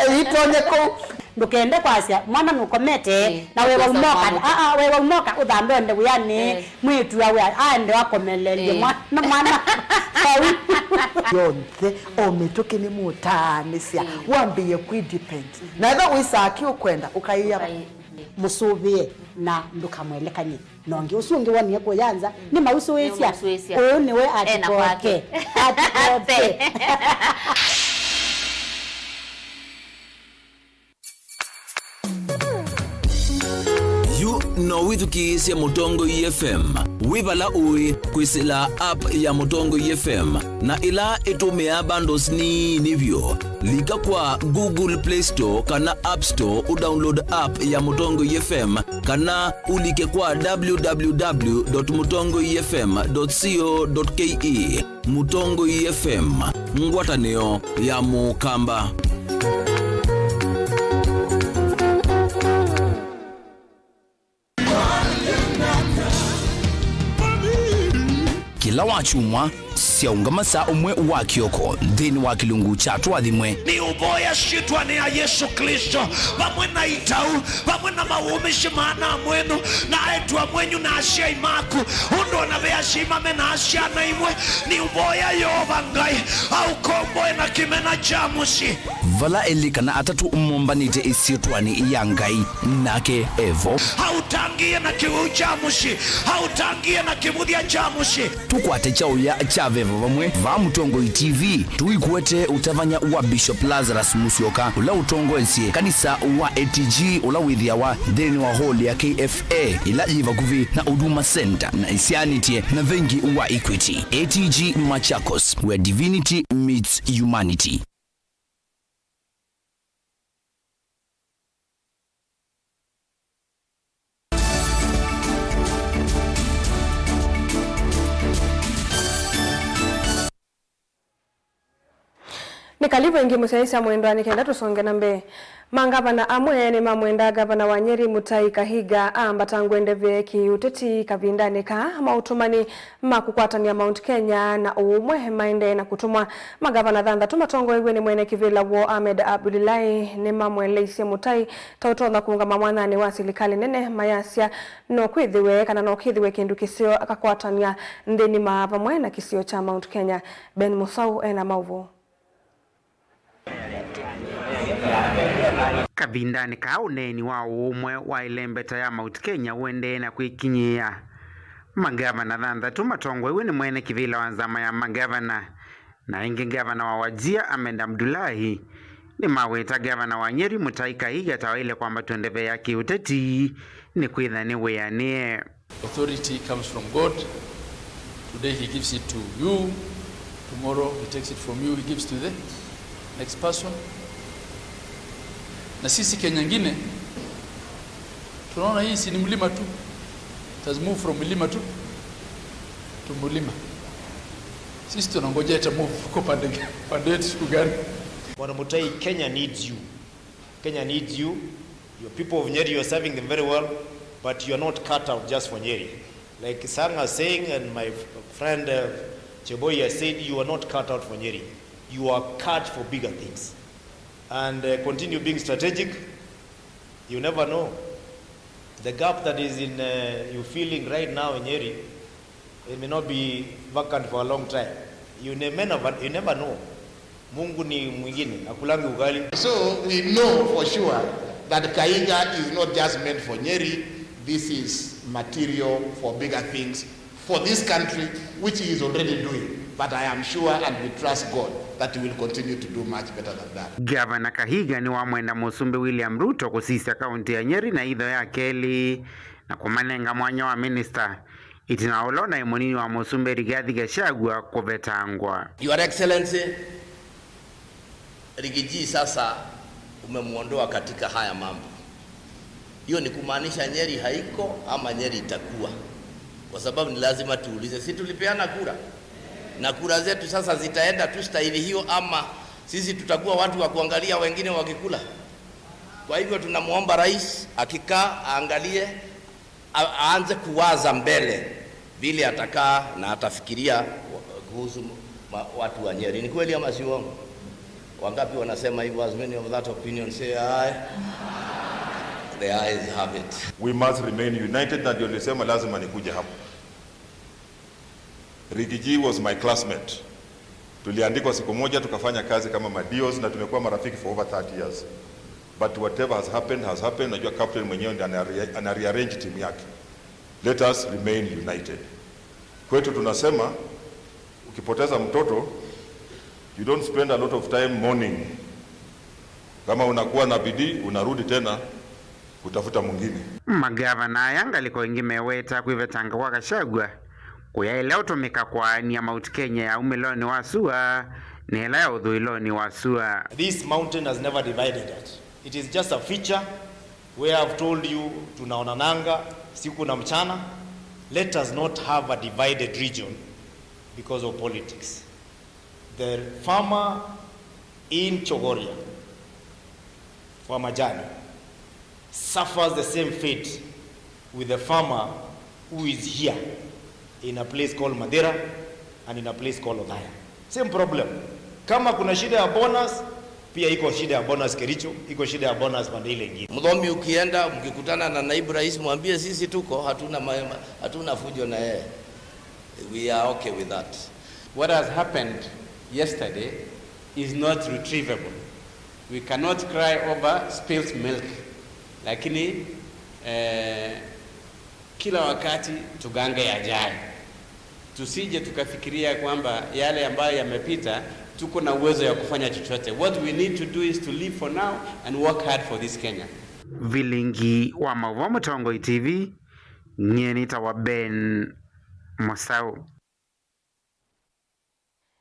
Ĩitonye kũu. Ndũkende kwasya mwana nũkomete, ĩĩ, na wĩwa umoka, aa, wĩwa umoka ũthambe ũende wĩanĩ, ĩĩ, mwĩĩtu awe aende akomeleelye, ĩĩ, mwana, mwana vau. Yonthe, o mĩtũkĩ nĩmũtaanĩsya, ĩĩ, wambĩĩe kwĩ depend. Na ethĩwa wĩsaa kĩ ũkwenda, ũkaĩa, ũkaĩ-, ĩĩ, mũsũvĩe na ndũkamwelekany'e. Na ũngĩ ũsu ũngĩ wonie kũya nza, mm, nĩmausũĩsya. Nĩmausũĩsya. Ũũ nĩwe ena kwake. Atikoke. Atikoke. Yu no wĩthukĩĩsye Mũtongoi F M wĩ vala ũĩ kwĩsĩla app ya Mũtongoi F M, na ĩla ĩtũmĩaa bundles nini vyũ. Lika kwa Google Play Store kana App Store ũdownload app ya Mũtongoi F M, kana ũlike kwa w w w dot mũtongoi f m dot co dot k e. Mũtongoi F M, ngwatanĩo ya Mũkamba. Kĩla wakyumwa, syaũngama saa ũmwe wa kĩoko nthĩnĩ wa kĩlungu kya Tũathimwe. Nĩũvoya syĩtwanĩ ya Yesũ Klĩsto, vamwe na itau, vamwe na mawũmĩsye ma ana mwenyu, na aĩtu amwenyu, na asyai maku, ũndũ o na ve asyai mame na syana imwe. Nĩũvoya Yeova Ngai aũkomboe na kĩmena kya mũsyĩ. Vala elĩ kana atatũ mombanĩte ĩsyĩtwanĩ ya Ngai, nake e vo. Aũtangĩĩe na kĩwĩu kya mũsyĩ, aũtangĩĩe na kĩvũthya kya mũsyĩ. Tũkwate kyaũya kya veva vamwe vaa Mũtongoi T V. Tũikwete ũtavany'a wa Bishop Lazarus Musyoka, ũla ũtongoesye kanisa wa A T G, ũla wĩthĩawa nthĩnĩ wa hall ya K F A, ĩla yĩ vakuvĩ na Huduma Center na ĩsyaanĩtye na vengi wa Equity. A T G Machakos, where divinity meets humanity. Nĩ kalivu ĩngĩ mũsyaĩĩsya mwendwa, nĩ kenda tũsonge na mbee. Mangavana amwe nĩmamwenda ngavana wa Nyeri Mutahi Kahiga aambatangwe ndeve kĩũteti kavindanĩ kaa ma ũtũmani ma kũkwatanĩa Mount Kenya na ũũmwe maendee na kũtũmwa. Mangavana thanthatũ matongoew'e nĩ mwene kĩvĩla woo Ahmed Abdullahi nĩmamweleisye Mutahi ta ũtonya kũũngama mwanyanĩ wa silikalĩ nene, mayasya no kwĩthĩwe kana no kĩthĩwe kĩndũ kĩseo akakwatanĩa nthĩnĩ ma vamwe na kĩsio kya Mount Kenya. Ben Musau ena maũvoo. Kavindanĩ kaa ũneeni wa ũũmwe wa ĩlembeta ya Mount Kenya ũendee na kwĩkinyĩĩa, mangavana thanthatũ matongoew'e nĩ mwene kĩvĩla wa nzama ya mangavana, na ĩngĩ ngavana wa Wajir Ahmed Abdullahi nĩmaweta ngavana wa Nyeri Mutahi Kahiga ta waĩle kwambatw'a ndeve ya kĩũteti nĩkwĩtha nĩwĩanĩe. Authority comes from God. Today he gives it to you. Tomorrow he takes it from you, he gives to the next person. Na sisi Kenya ngine, tunaona hii si ni mlima tu. It has moved from mlima tu to mlima. Sisi tunangojea ita move kwa pande, pande yetu siku gani? Bwana Mutahi, Kenya needs you. Kenya needs you. Your people of Nyeri, you are serving them very well, but you are not cut out just for Nyeri. Like Sang is saying and my f-, friend, uh, Cheboi has said, you are not cut out for Nyeri. You are cut for bigger things. And, uh, continue being strategic. You never know. The gap that is in, uh, you feeling right now in Nyeri, it may not be vacant for a long time. You ne-, may never, you never know. Mungu ni mwingine, akulangi ugali. So we know for sure that Kahiga is not just meant for Nyeri, This is material for bigger things for this country, which he is already doing. But I am sure and we trust God that he will continue to do much better than that. Gavana Kahiga nĩwamwenda Mũsumbĩ William Ruto kũsisya kaũntĩ ya Nyeri na itho ya kelĩ na kũmanenga mwanya wa minista, ĩtina wa ũla ũnaĩ mũnini wa Mũsumbĩ Rigathi Gachagua kũvetangwa. Your Excellency, Rigiji sasa umemuondoa katika haya mambo. Hiyo ni kumaanisha Nyeri haiko ama Nyeri itakuwa? Kwa sababu ni lazima tuulize, si tulipeana kura? Na kura zetu sasa zitaenda tu staili hiyo, ama sisi tutakuwa watu wa kuangalia wengine wakikula? Kwa hivyo tunamuomba rais akikaa aangalie, a-, aanze kuwaza mbele vile atakaa na atafikiria kuhusu ma-, watu wa Nyeri. Ni kweli ama si uongo? Wangapi wanasema hivyo? As many of that opinion say aye. The ayes have it. We must remain united, na ndio nilisema lazima nikuje hapa. Rigiji was my classmate. Tuliandikwa siku moja, tukafanya kazi kama madios na tumekuwa marafiki for over thirty years. But whatever has happened, has happened. Najua captain mwenyewe ndiye ana-, ana rearrange timu yake. Let us remain united. Kwetu tunasema, ukipoteza mtoto, you don't spend a lot of time mourning. Kama unakuwa na bidii, unarudi tena kutafuta mwingine. Magavana aya ngalĩko ĩngĩ meweta kwĩvetanga kwa Gachagua kũyaĩle ũtũmĩka kwaanĩa Mount Kenya ya umĩlonĩ wa sua na ĩla ya ũthũĩlonĩ wa sua. This mountain has never divided us. It is just a feature where I've told you tunaonananga siku na mchana. Let us not have a divided region because of politics. The farmer in Chogoria wa majani suffers the same fate with the farmer who is here in a place called Madera and in a place called Othaya. Same problem. Kama kuna shida ya bonus, pia iko shida ya bonus Kericho, iko shida ya bonus pande ile ingine. Mdhomi, ukienda mkikutana na naibu rais, mwambie sisi tuko, hatuna ma-, hatuna fujo na yeye. We are okay with that. What has happened yesterday is not retrievable. We cannot cry over spilt milk. Lakini, eh, kila wakati tugange yajayo. Tusije tukafikiria kwamba yale ambayo yamepita, tuko na uwezo ya kufanya chochote. What we need to do is to live for now and work hard for this Kenya. Vilingi wa Maũvoo Mũtongoi T V, nyie nĩtawa Ben Mũsaũ.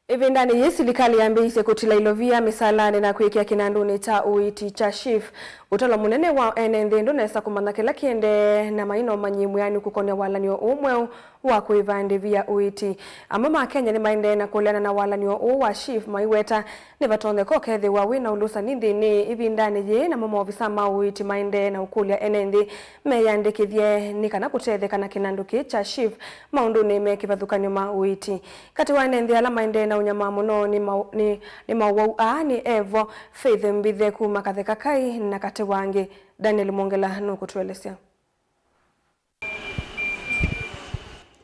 Ĩvindanĩ yĩĩ, silikalĩ yambĩĩisye kũtila ilovia mĩsalanĩ na kwĩkĩa kĩnandũnĩ kya ũiiti kya SHIF. Ũtalo mũnene wa ene nthĩ ndũnesa kũmanya kĩla kĩendee, na maina ũmanyi mwĩanĩu kũkonĩa walany'o ũũ mweũ wa kũĩva ndĩvi ya ũiiti. Amwe ma Akenya nĩmaendee na kũleana na walany'o ũũ wa SHIF, maiweta nĩvatonyeka ũkethĩwa wĩ na ũlũsani nthĩnĩ ĩvindanĩ yĩĩ, namo maovisa ma ũiiti maendee na ũkũlya ene nthĩ meyĩandĩkĩthye nĩ kana kũtetheka na kĩnandũ kĩĩ kya SHIF maũndũnĩ me kĩvathũkany'o ma ũiiti. Katĩ wa ene nthĩ ala maendee na ũnyamaa mũno nĩ mau-, nĩ, nĩ maũwau aa nĩ evo Faith Mbithe kuma Katheka Kai na katĩ wa angĩ. Daniel Mwongela nũkũtũelesya.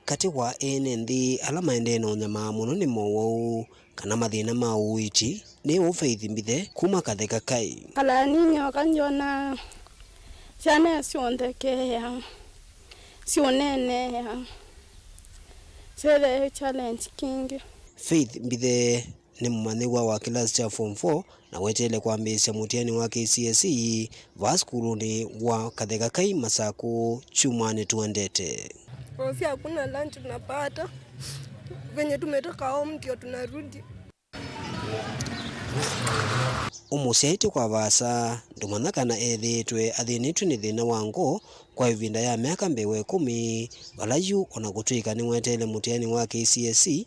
Katĩ wa ene nthĩ ala maendee na ũnyamaa mũno nĩ mowau kana mathĩna ma ũiiti nĩ ũũ Faith Mbithe kuma Katheka Kai. Kana ninyioka ndyona syana syonthe kea siũneenea syĩthĩe challenge kingĩ. Faith Mbithe nĩ mũmanyĩw'a wa kĩlasi kya form four na weteele kwambĩĩsya mũtiani wa K C S E vaa sukulunĩ wa Katheka Kai Masakũ kyumwanĩ tũendete. Kwa sababu hakuna lunch tunapata, venye tumetoka home ndio tunarudi. Ũmũsyaĩtye kwa vaasa, ndũmanya kana ethĩĩtwe athĩnĩtw'e nĩ thĩna wa ngoo kwa ĩvinda ya myaka mbee wa ĩkũmi, vala yu o na kũtw'ĩka nĩweteele mũtiani wa K C S E,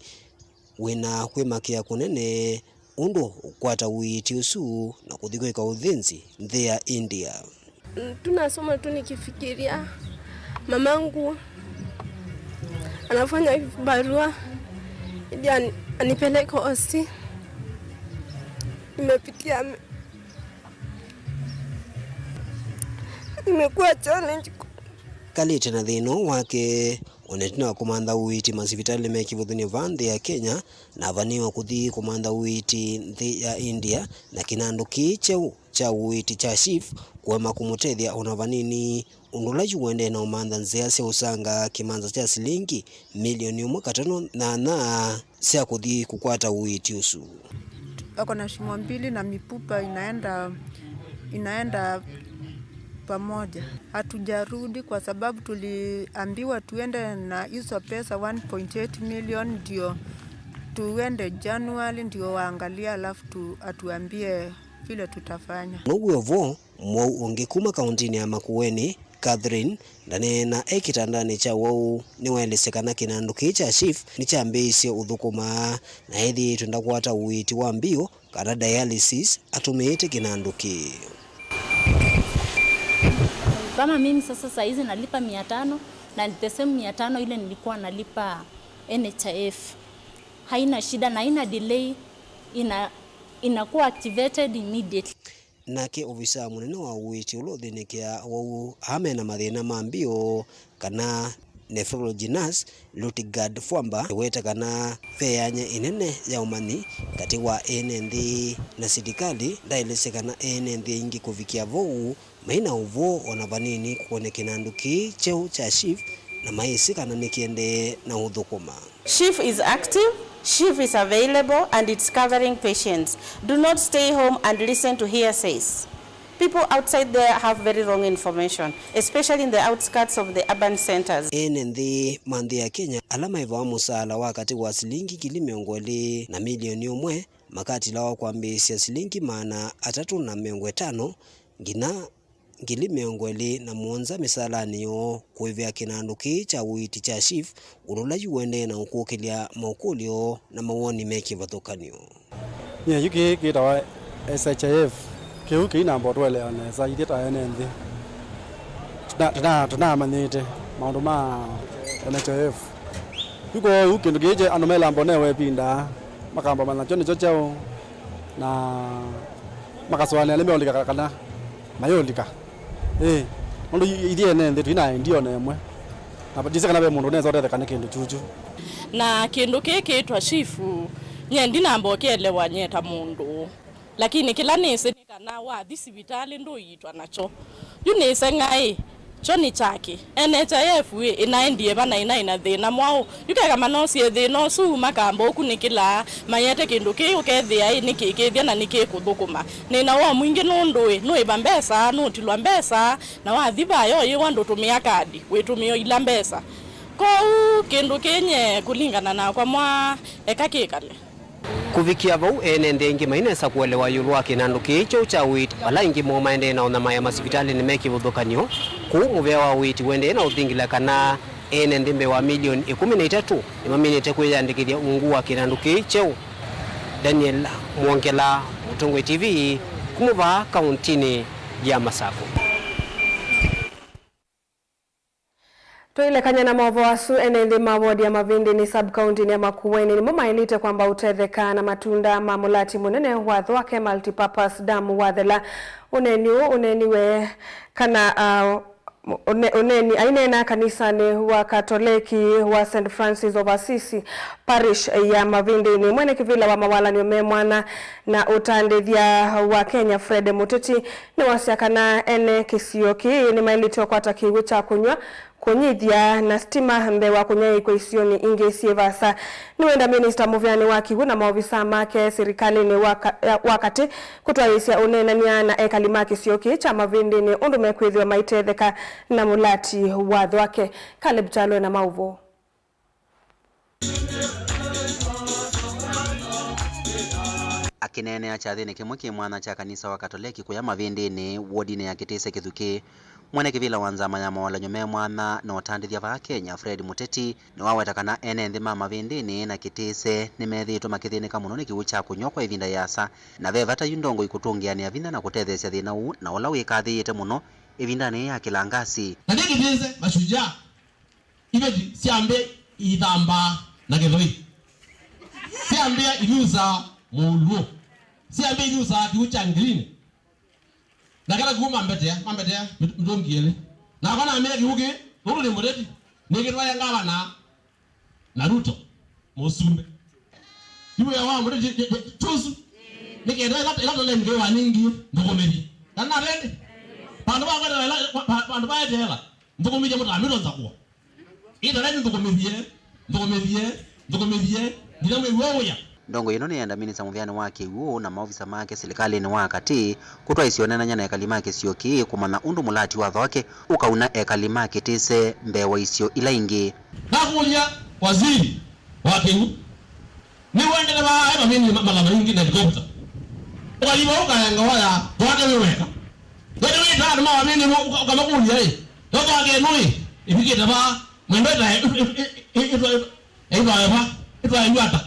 wĩna kwĩmakĩa kũnene ũndũ ũkwata ũiiti ũsu na kũthi kwĩka ũthĩnzi nthĩ ya India. Tunasoma tu nikifikiria mamangu anafanya barua ili ani-, anipeleke hosi. Nimepitia me-, imekuwa challenge. Kalĩte na thĩna ũũ wake, o na ĩtina wa kũmantha ũiiti masivitalĩ me kĩvũthũnĩ vaa nthĩ ya Kenya, na avanĩĩwe kũthi kũmantha ũiiti nthĩ ya India, na kĩnandũ kĩĩ kyeũ kya ũiiti kya SHIF kũema kũmũtethya ona vanini, ũndũ ũla yu ũendee na ũmantha nzĩa sya ũsanga kĩmanza kya silingi milioni ĩmwe katano na nyanya sya kũthi kũkwata ũiiti ũsu. Wako na shimo mbili na mipupa inaenda, inaenda pamoja. Hatujarudi kwa sababu tuliambiwa tuende na hizo pesa one point eight million ndio tuende January ndio waangalie, alafu tu, atuambie vile tutafanya. Now'o vo, mwau ũngĩ kuma kaũntĩnĩ ya Makueni, Catherine, ndaneena e kĩtandanĩ kya ũwau, nĩwaelesya kana kĩnandũ kĩĩ kya SHIF nĩkyambĩĩisye ũthũkũma na ethĩĩtwe ndakwata ũiiti wa mbio kana dialysis atũmĩĩte kĩnandũ kĩĩ. Kama mimi sasa saa hizi nalipa mia tano, na the same mia tano ile nilikuwa nalipa N H I F. Haina shida na haina delay, ina, inakuwa activated immediately. Nake ovisaa mũnene wa ũiiti ũla ũthĩnĩkĩaa ũwau aa me na mathĩna ma mbio, kana nephrology nurse, Lutgard Fwamba, nĩweta kana ve yanya ĩnene ya ũmanyi katĩ wa ene nthĩ na silikalĩ. Ndaelesya kana ene nthĩ aingĩ kũvikĩa vau mai na ũvoo ona vanini kũkũne kĩnandũ kĩĩ kyeũ kya SHIF, na mayĩsĩ kana nĩkĩendee na ũthũkũma. SHIF is active, SHIF is available, and it's covering patients. Do not stay home and listen to hearsays. People outside there have very wrong information, especially in the outskirts of the urban centers. Ene nthĩ ma nthĩ ya Kenya ala maĩvawa mũsaala wa katĩ wa silingi ngili mĩongo ĩlĩ na milioni ũmwe makatilawa kwambĩĩsya silingi maana atatũ na mĩongo ĩtano nginya ngili mĩongo ĩlĩ na mũonza mĩsaalanĩ yoo kũĩvĩa kĩnandũ kĩĩ kya ũiiti kya SHIF, ũndũ ũla yu ũendee na ũkũkĩlya maũkũlyo na mawoni me kĩvathũkany'o. Nyie yu kĩĩ kĩtawa S H I F, kĩu kĩinamba ũtũelewa nesa ithyĩ ta ene nthĩ. Tũna-, tũna-, tũnamanyĩte maũndũ ma N H I F. Yu kwoou kĩndũ kĩĩ kye andũ melamba ũnewa ĩvinda, makamba manya kyo nĩkyo kyaũ, na makasũanĩa nĩmeũlika ka-, kana mayũlika. Ĩĩ, nũndũ i-, ithyĩ ene nthĩ tũi na idea ona ĩmwe. Na ndisĩ kana ve mũndũ ũnesa ũtetheka nĩ kĩndũ kyuchu. Na kĩndũ kĩĩ kĩĩtwa SHIF, nyie ndinamba ũkĩelewa nyie ta mũndũ. Lakini kĩla nĩsĩ nĩ kana wathi sivitalĩ ndũiitwa nakyo. Yu nĩseng'aĩ, kyo nĩ kyakĩ? N H I F ĩ, ĩnaendie va na ĩnaĩ na thĩna mwaũ? Yu keka manosie thĩna ũsu makamba ũkunĩkĩla, mayete kĩndũ kĩĩ ũkethĩa ĩ nĩkĩkĩthya na nĩkĩkũthũkũma. Nĩ na woo mwingĩ nũndũ ĩ, nũĩva mbesa, nũtilwa mbesa, na wathi vaya ũyĩwa ndũtũmĩa kadi, wĩtũmĩa ila mbesa. Kwoou kĩndũ kĩĩ nyie kũlingana nakwa mwa eka kĩkale. Kũvikĩa vau, ene nthĩ aingĩ mainesa kũelewa ĩũlũ wa kĩnandũ kĩĩ kyeũ kya ũiiti, vala aingĩ moo maendee na ũnyamaĩa masivitalĩnĩ me kĩvathũkany'o. Kũu mũvĩa wa ũiiti ũendee na ũthingila kana ene nthĩ mbee wa milioni ĩkũmi na itatũ nĩmaminĩte kwĩyandĩkĩthya ungu wa kĩnandũ kĩĩ kyeũ. Daniel Mwongela, Mũtongoi T V, kuma vaa kaũntĩnĩ ya Masakũ. Tũilekany'a na maũvoo asu, ene nthĩ ma wodi ya Mavindini sub-county-nĩ ya Makueni nĩmo maĩlĩte kwamba ũtetheka na matunda ma mũlati mũnene wa Thwake Multipurpose Dam wathela. Ũneeni ũũ ũneeniwe kana, ah, ũne-, ũneeni aineena kanisanĩ wa Katoleki wa Saint Francis of Assisi Parish ya Mavindini. Mwene kĩvĩla wa mawalany'o me mwanya na ũtandĩthya wa Kenya Fred Mũteti nĩwasya kana ene kĩsio kĩĩ nĩmaĩlĩte ũkwata kĩw'ũ kya kũnyw'a, kũnyithya na sitima mbee wa kũnyaĩĩkw'a isionĩ ingĩ syĩ vaasa. Nĩwenda minista mũvĩanĩ wa kĩw'ũ na maovisaa make silikalĩnĩ wa ka-, ya, wa katĩ kũtwaĩĩsya ũneenany'a na ekali ma kĩsio kĩĩ kya Mavindini ũndũ mekwĩthĩwa maitetheka na mũlati wa Thwake. Caleb Kyalo ena maũvoo. Akĩneenea kyathĩnĩ kĩmwe kĩ mwanya kya kanisa wa Katoleki kũya Mavĩndĩnĩ, wodinĩ ya Kĩtĩse Kĩthukĩ, mwene kĩvĩla wa nzama ya mawalany'o me mwanya na ũtandĩthya vaa Kenya, Fred Mũteti, nĩwaweta kana ene nthĩ ma Mavĩndĩnĩ na Kĩtĩse nĩmethĩĩtwe makĩthĩnĩka mũno nĩ kĩw'ũ kya kũnyw'a kwa ĩvinda yĩasa, na ve vata yu ndongoi kũtũngĩanĩa vinya na kũtetheesya thĩna ũũ, na ũla wĩkathĩĩte mũno ĩvindanĩ yĩĩ ya kĩlangasi. Na nĩ Kĩtĩse mashujaa. Iveti syambĩa ithambaa na kĩthũi. Syambĩa inyusaa mũuluũ. Syambĩa inyusaa kĩw'ũ kya ngilinĩ. Na kĩla kĩw'ũ mambetea, mambetea mĩtũngi ĩlĩ. Nakwa namea kĩw'ũ kĩĩ, nũndũ nĩ Mũteti, nĩkĩtwae ngavana na Ruto, mũsumbĩ. Yu wĩa wa Mũteti, tũsu. Nĩ kenda ĩla, ĩla tũlengewa nĩngĩ, ndũkũmĩthye. Kana navende? Vandũ va kwetela ĩla, va-, va-, vandũ vaetela, nthũkũmĩthye mũtambĩto nzakũa. Ĩtala nĩ nthũkũmĩthye, nthũkũmĩthye, nthũkũmĩthye, nginya mwĩw'e ũya. Ndongoi ĩno nĩyenda minista mũvĩanĩ wa kĩw'ũ na maovisa make silikalĩnĩ wa katĩ kũtwaĩsya ũneenany'a na ekali ma kĩsio kĩĩ kũmanya ũndũ mũlati wa thwake ũkauna ekali ma kĩtĩse mbee wa isio ila ingĩ. Nakũlya waziri wa kĩw'ũ, nĩwendete vaa aĩ mavĩndĩ ma-, magana maingĩ na helikopta. Ũkathi vau ũkaenga waya thwake wĩ weka. Ndwete wĩta andũ ma mavĩndĩ mo ũka-, ũkamakũlya ĩ, yo thwake ĩno ĩ, ĩvikĩte vaa, mwendo ĩtae, ĩ-, ĩ-, ĩ-, ĩ-, ĩtwae, ĩtwae va, ĩtwae yu ata?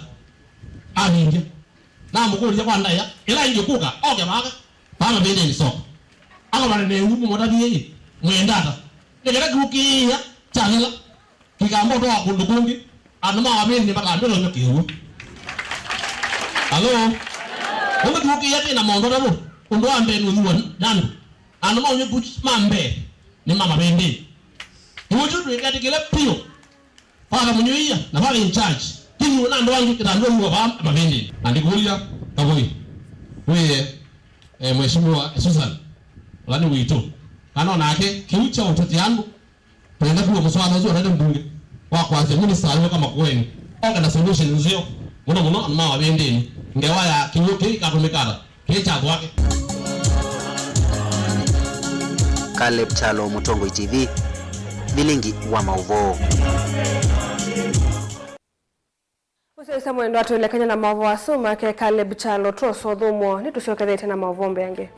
Avindya. Namũkũlya kwa ndaĩa, ĩla ingĩ kũka, oke vaka, vaa mavĩndĩnĩ soka. Akomane ne ũu mũmũtavie ĩ, mwenda ata? Nĩ kĩla kĩũkĩĩa kyathela. Kĩkamba ũtwawa kũndũ kũngĩ, andũ ma wavĩndĩ makambĩlonywa kĩw'ũ. Alo? Ũndũ tũkĩĩa twĩ na maũndũ atatũ, ũndũ wa mbee nĩ ũnyuwa nĩ andũ. Andũ ma ũnyuku ma mbee nĩ ma mavĩndĩ. Kĩw'ũ kĩu twĩketĩkĩle piũ. Father mũnyuia na father in charge. Kĩnyuwa na andũ angĩ kĩtandũ ũnyuwa vaa mavĩndĩ. Na ndikũlya kavũi. Wĩe, eh, Mheshimiwa Susan, ũla nĩ witũ. Kana onake, kĩu kya ũtũtĩa andũ. Twenda kuwa mũswala ũsu ũrete mbunge wa kwasya minista ayũka Makueni oke na solution nzeo mũno mũno andũ ma wavĩndĩnĩ. Ngewa ya kĩw'ũ kĩĩ ĩkatũmĩka ata? Kĩĩ kya thwake. Caleb Kyalo, Mũtongoi T V, vilingi wa maũvoo. Ũsyaĩĩsya mwendo atũelekany'a na maũvoo asu make Caleb Kyalo. Twosa ũthũmũo, nĩtũsyokethete na maũvoo mbeange.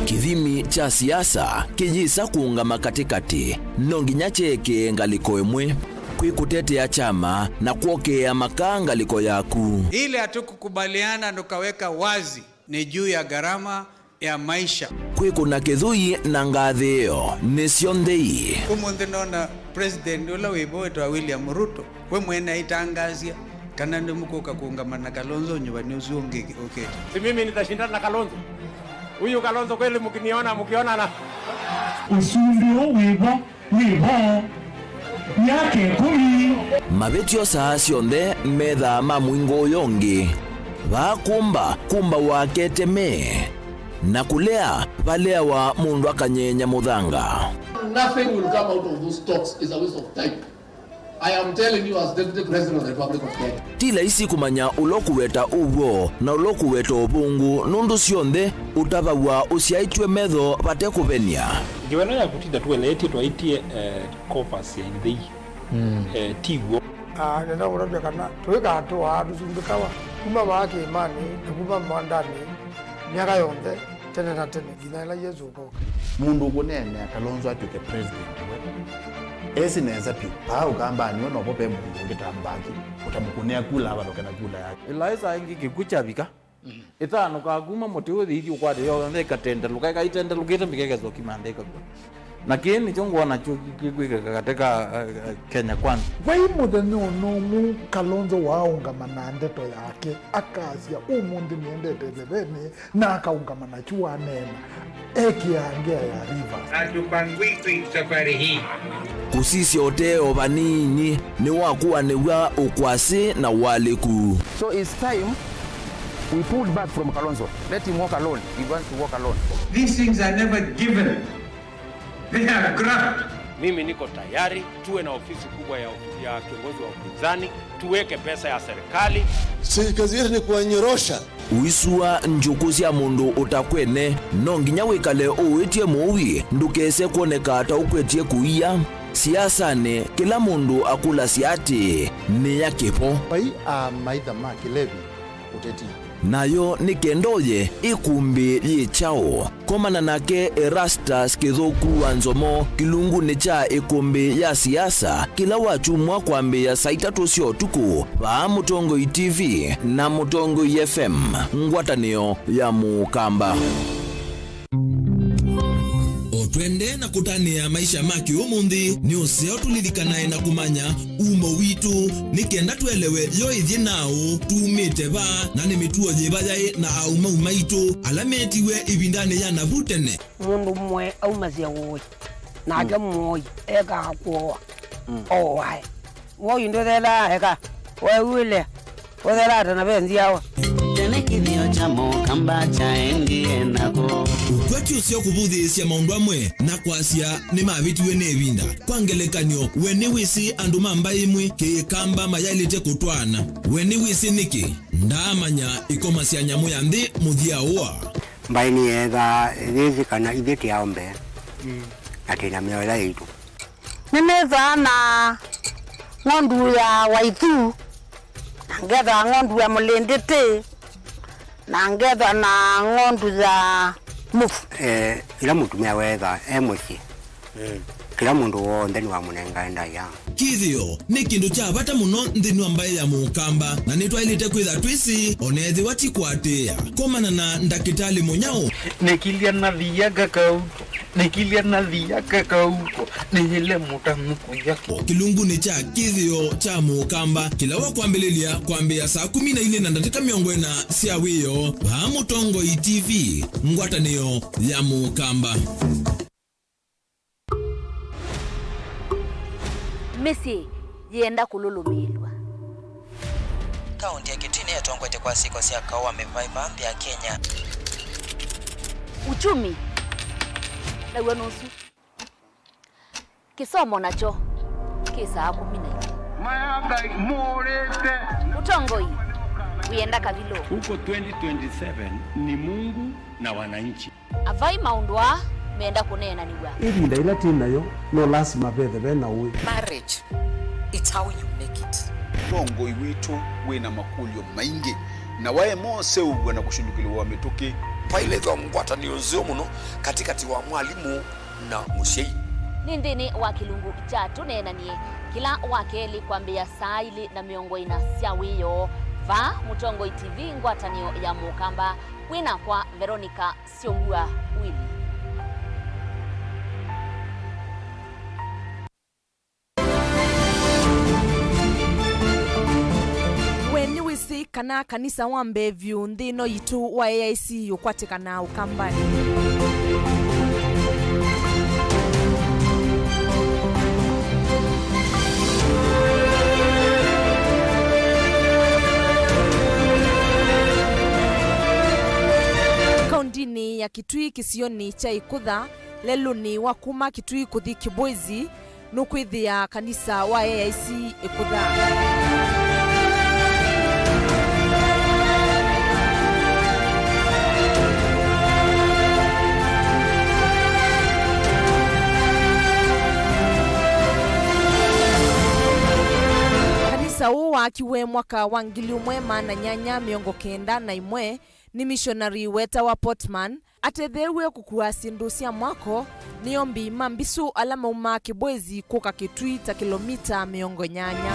Kĩthimi kya siasa kĩyĩsa kũũngama katĩkatĩ, no nginya kyeekĩe ngalĩko ĩmwe. Kwĩ kũtetea kyama na kwokea makaa ngalĩko yaku. Ile hatukukubaliana tukaweka wazi ni juu ya gharama ya maisha. Kwĩkũna kĩthũi na ngathĩĩo nĩ syonthe ii. Ũmũnthĩ nona president ũla wĩ vo wĩtawa William Ruto, we mwene aitangaasya kana nĩmũkũka kũũngama na Kalonzo nyuvani ũsu ũngĩ ũkĩte. Si mimi nitashindana na Kalonzo? Huyu Kalonzo kweli mkiniona, mkionana? Ũsumbĩ ũũ wĩ vo wĩ vo myaka ĩkũmi. Mavĩtyo saa syonthe methaa ma mũingo ũyũ ũngĩ. Vaa kũmba, kũmba wake teme. Na kũlea, valeawa mũndũ akanyeenya mũthanga. Nothing will come out of those talks is a waste of time. I am telling you as Deputy President of the Republic of Kenya. Ti laisi kũmanya ũla ũkũweta ũw'o na ũla ũkũweta ũvũngũ, nũndũ syonthe ũtavaw'a ũsyaĩtw'e metho vate kũvenia. Ngewa ĩno ya kũtinda tũeleetye twaĩtye, eh, Corpus ya Ithei. Mm. Eh, ti w'o. Ah, nenda kũtavya kana tũikatũaa tũsumbĩkawa kuma vaa kĩĩmanĩ na kuma mwandanĩ myaka yonthe tene na tene nginya ĩla Yesũ ũkoka. Mũndũ ũkũneenea Kalonzo atw'ĩke president we esi nesa vyũ. Vaa Ũkambanĩ we novo ve mũndũ ũngĩ ta Mbaki ũtamũkũnĩa kula avalũke na kula yake. Ĩlaĩsa ĩngĩ kĩkw'ũ kyavika. Ĩtanũkaa kuma mũtĩ ũthi ithi ũkwate yonthe ĩkatendelũka, ĩkaitendelũkĩte mĩkekethwa kimantha ĩkakw'a. Na kĩĩ nĩkyo ngwona kyo kĩkwĩkĩka katĩ ka, eh, eh, Kenya Kwanza. Vai mũthenya ona ũmwe Kalonzo waaũngama na ndeto yake, akasya, "Ũmũnthĩ nĩendete ĩtheveni," na akaũngama nakyu waneena, ekĩaa ngea ya Rivers. Hatupangwiki safari hii. Kũsisya ũtee o vanini nĩwakũanĩw'a ũkwasĩ na ũalĩku. So it's time we pulled back from Kalonzo. Let him walk alone. He wants to walk alone. These things are never given. They are graft. Mimi niko tayari tuwe na ofisi kubwa ya, ya kiongozi wa upinzani, tuweke pesa ya serikali. Si kazi yetu ni kuwanyorosha. Ũisua njũkũ sya mũndũ ũtakwene, no nginya wĩkale ũĩtye mũui ndũkese kwoneka ta ũkwetye kũia. Siasanĩ, kĩla mũndũ akũlasya atĩĩ, "Nĩ ya kĩvo?" Vai amaitha ma kĩlevi ũteti. Nayo nĩ kenda ũye ĩkũmbĩ yĩ kyaũ? Komana nake Erastus Kĩthũku wa Nzomo kĩlungunĩ kya ĩkũmbĩ ya siasa kĩla wakyumwa kwambĩĩa saa itatũ sya ũtukũ vaa Mũtongoi T V na Mũtongoi F M, ngwatanĩo ya Mũkamba. O twendee na kũtanĩa maisha ma kĩũmũnthĩ, nĩ ũseo tũlilikanae na kũmanya umo witũ, nĩ kenda tũelewe yo ĩthyĩ naũ, tumĩte va, na nĩ mĩtuo yĩva yaĩ na aumau maitũ ala metiwe ĩvindanĩ ya navu tene. Mũndũ ũmwe aumasya ũĩ, Nake mũoi ekaa kũoa. Oae. Woi ndũthelaa eka. Weũĩle. Ũthelaa ta na ve nziawa. Tene kĩthĩo kya Mũkamba kyaendie nako. Ũkwati ũseo kũvũthĩĩsya maũndũ amwe na kwasya nĩmavĩtiwe nĩ ĩvinda. Kwa ngelekany'o, we nĩwĩsĩ andũ ma mbaĩ ĩmwe Kĩkamba mayaĩlĩte kũtwaana? We nĩwĩsĩ nĩkĩ? Ndaamanya ĩkomasya nyamũ ya nthĩ mũthya ũa. Mbaĩ nĩyeethaa yĩsĩ kana ithyĩ tĩ aũmbe, na twĩ na mĩao ĩla yaitũ. Nĩnĩthwaa na ng'ondu ya waithu, na ngethwa ng'ondu ya mũlĩndĩtĩ, na ngethwa na ng'ondu ya mũvu. Eh, ĩla mũtumĩa weetha e mũsyĩ, kĩla mũndũ w'onthe nĩwamũnengae ndaĩa. Kĩthĩo nĩ kĩndũ kya vata mũno nthĩnĩ wa mbaĩ ya Mũkamba, na nĩtwaĩlĩte kwĩtha twĩsĩ, o na ethĩwa ti kũatĩĩa. Komana na Ndakĩtalĩ Mũnyaũ. Nĩkilya na thia kakau. Nĩkilya na thia kakau. Nĩyĩle mũtanu kũya. Kĩlungunĩ kya kĩthĩo kya Mũkamba, kĩla wakwambĩlĩlya kwambĩĩa saa kũmi na ilĩ na ndatĩka mĩongo ĩna sya wĩoo, vaa Mũtongoi T V, ngwatanĩo ya Mũkamba. Mĩsyĩ yĩenda kũlũlũmĩĩlw'a. Kaũntĩ ya Kitui nĩyo ĩtongoetye kwa syĩko sya kaũ wa mĩvaĩva nthĩ ya Kenya. Uchumi naw'o nũsu. Kĩsomo nakyo kĩ saa kũmi na ilĩ. Maya Ngai mũũrĩte. Ũtongoi wĩenda kavilũ. Huko twenty twenty-seven ni Mungu na wananchi. Avai maũndũ aa menda kũneenanĩw'a. Ĩvinda yĩla twĩ nayo, no lasima vethe ve na ũĩ. Marriage, it's how you make it. Ũtongoi witũ wĩ na makũlyo maingĩ, na waema ũseũvw'a na kũshũlũkĩlĩw'a mĩtũkĩ. Vailethwa ngwatanĩo nzeo mũno katĩkatĩ wa mwalimũ na mũsyai. Nĩ nthĩnĩ wa kĩlungu kya Tũneenanie, kĩla wa kelĩ kwambĩĩa saa ilĩ na mĩongo ĩna sya wĩoo, vaa Mũtongoi T V, ngwatanĩo ya Mũkamba, wĩ nakwa Veronica Syongua Willy. We nĩwĩsĩ kana kanisa wa mbee vyũ nthĩ ĩno yitũ wa A I C ũkwatĩkanaa Ũkambanĩ? Kaũndĩnĩ ya Kitui kĩsionĩ kya Ĩkũtha, lelũnĩ wa kuma Kitui kũthi Kibwezi, nũkwĩthĩa kanisa wa A I C Ĩkũtha. Kanisa ũũ waakiwe mwaka wa ngili ũmwe maana nyanya mĩongo kenda na ĩmwe nĩ mishonari wetawa Portman, atetheew'e kũkua syĩndũ sya mwako nĩ ombi ma mbisũ ala maumaa Kibwezi kũka Kitui ta kĩlomita mĩongo nyanya.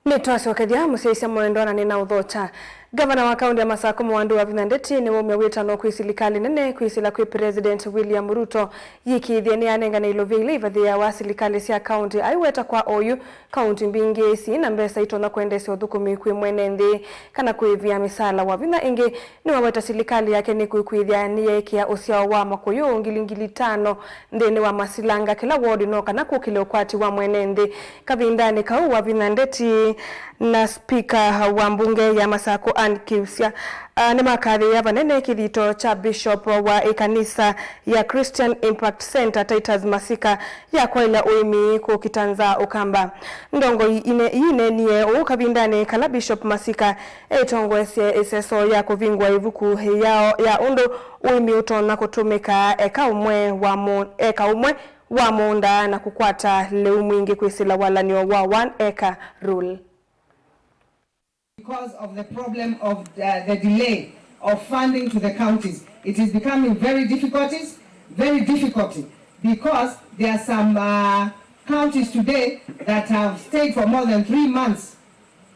Nĩtwasyokethya mũsyaĩĩsya mwendwa na nĩnaũthokya. Ngavana wa kaũntĩ ya Masakũ Mwandũ Wavinya Ndeti nĩwaumya wĩtano kwĩ silikalĩ nene kwĩsĩla kwĩ President William Ruto yĩkĩĩthye nĩyanengane ilovia ila ivathĩĩawa silikalĩ sya kaũntĩ. Aiweta kwa oyu, kaũntĩ mbingĩ syĩ na mbesa itonya kũendeesya ũthũkũmi kwĩ mwene nthĩ kana kũĩvĩa mĩsaala. Wavinya ĩngĩ nĩwaweta silikalĩ yake nĩkwĩkwĩthya nĩyeekĩa ũsyao wa makũyũ ngili ngili itano nthĩnĩ wa masilanga kĩla wodi no kana kũkĩle ũkwati wa mwene nthĩ. Kavindanĩ kau, Wavinya Ndeti na spika wa mbunge ya Masakũ Ann Kiusya, a, nĩmakathĩĩa vanene kĩthito kya Bishop wa ĩkanisa ya Christian Impact Center, Titus Masika, ya kwaĩlya ũĩmi kũkita nza Ũkamba. Ndongoi ine iineenie ũu kavindanĩ kala Bishop Masika etongoesye ĩseso ya kũvingũa ĩvuku yao ya ũndũ ũĩmi ũtonya kũtũmĩka eka ũmwe wa mũ-, eka ũmwe wa mũũnda na kũkwata lĩu mwingĩ kwĩsĩla walan'yo wa one acre rule. Because of the problem of the, the delay of funding to the counties, it is becoming very difficult, very difficult, because there are some, uh, counties today that have stayed for more than three months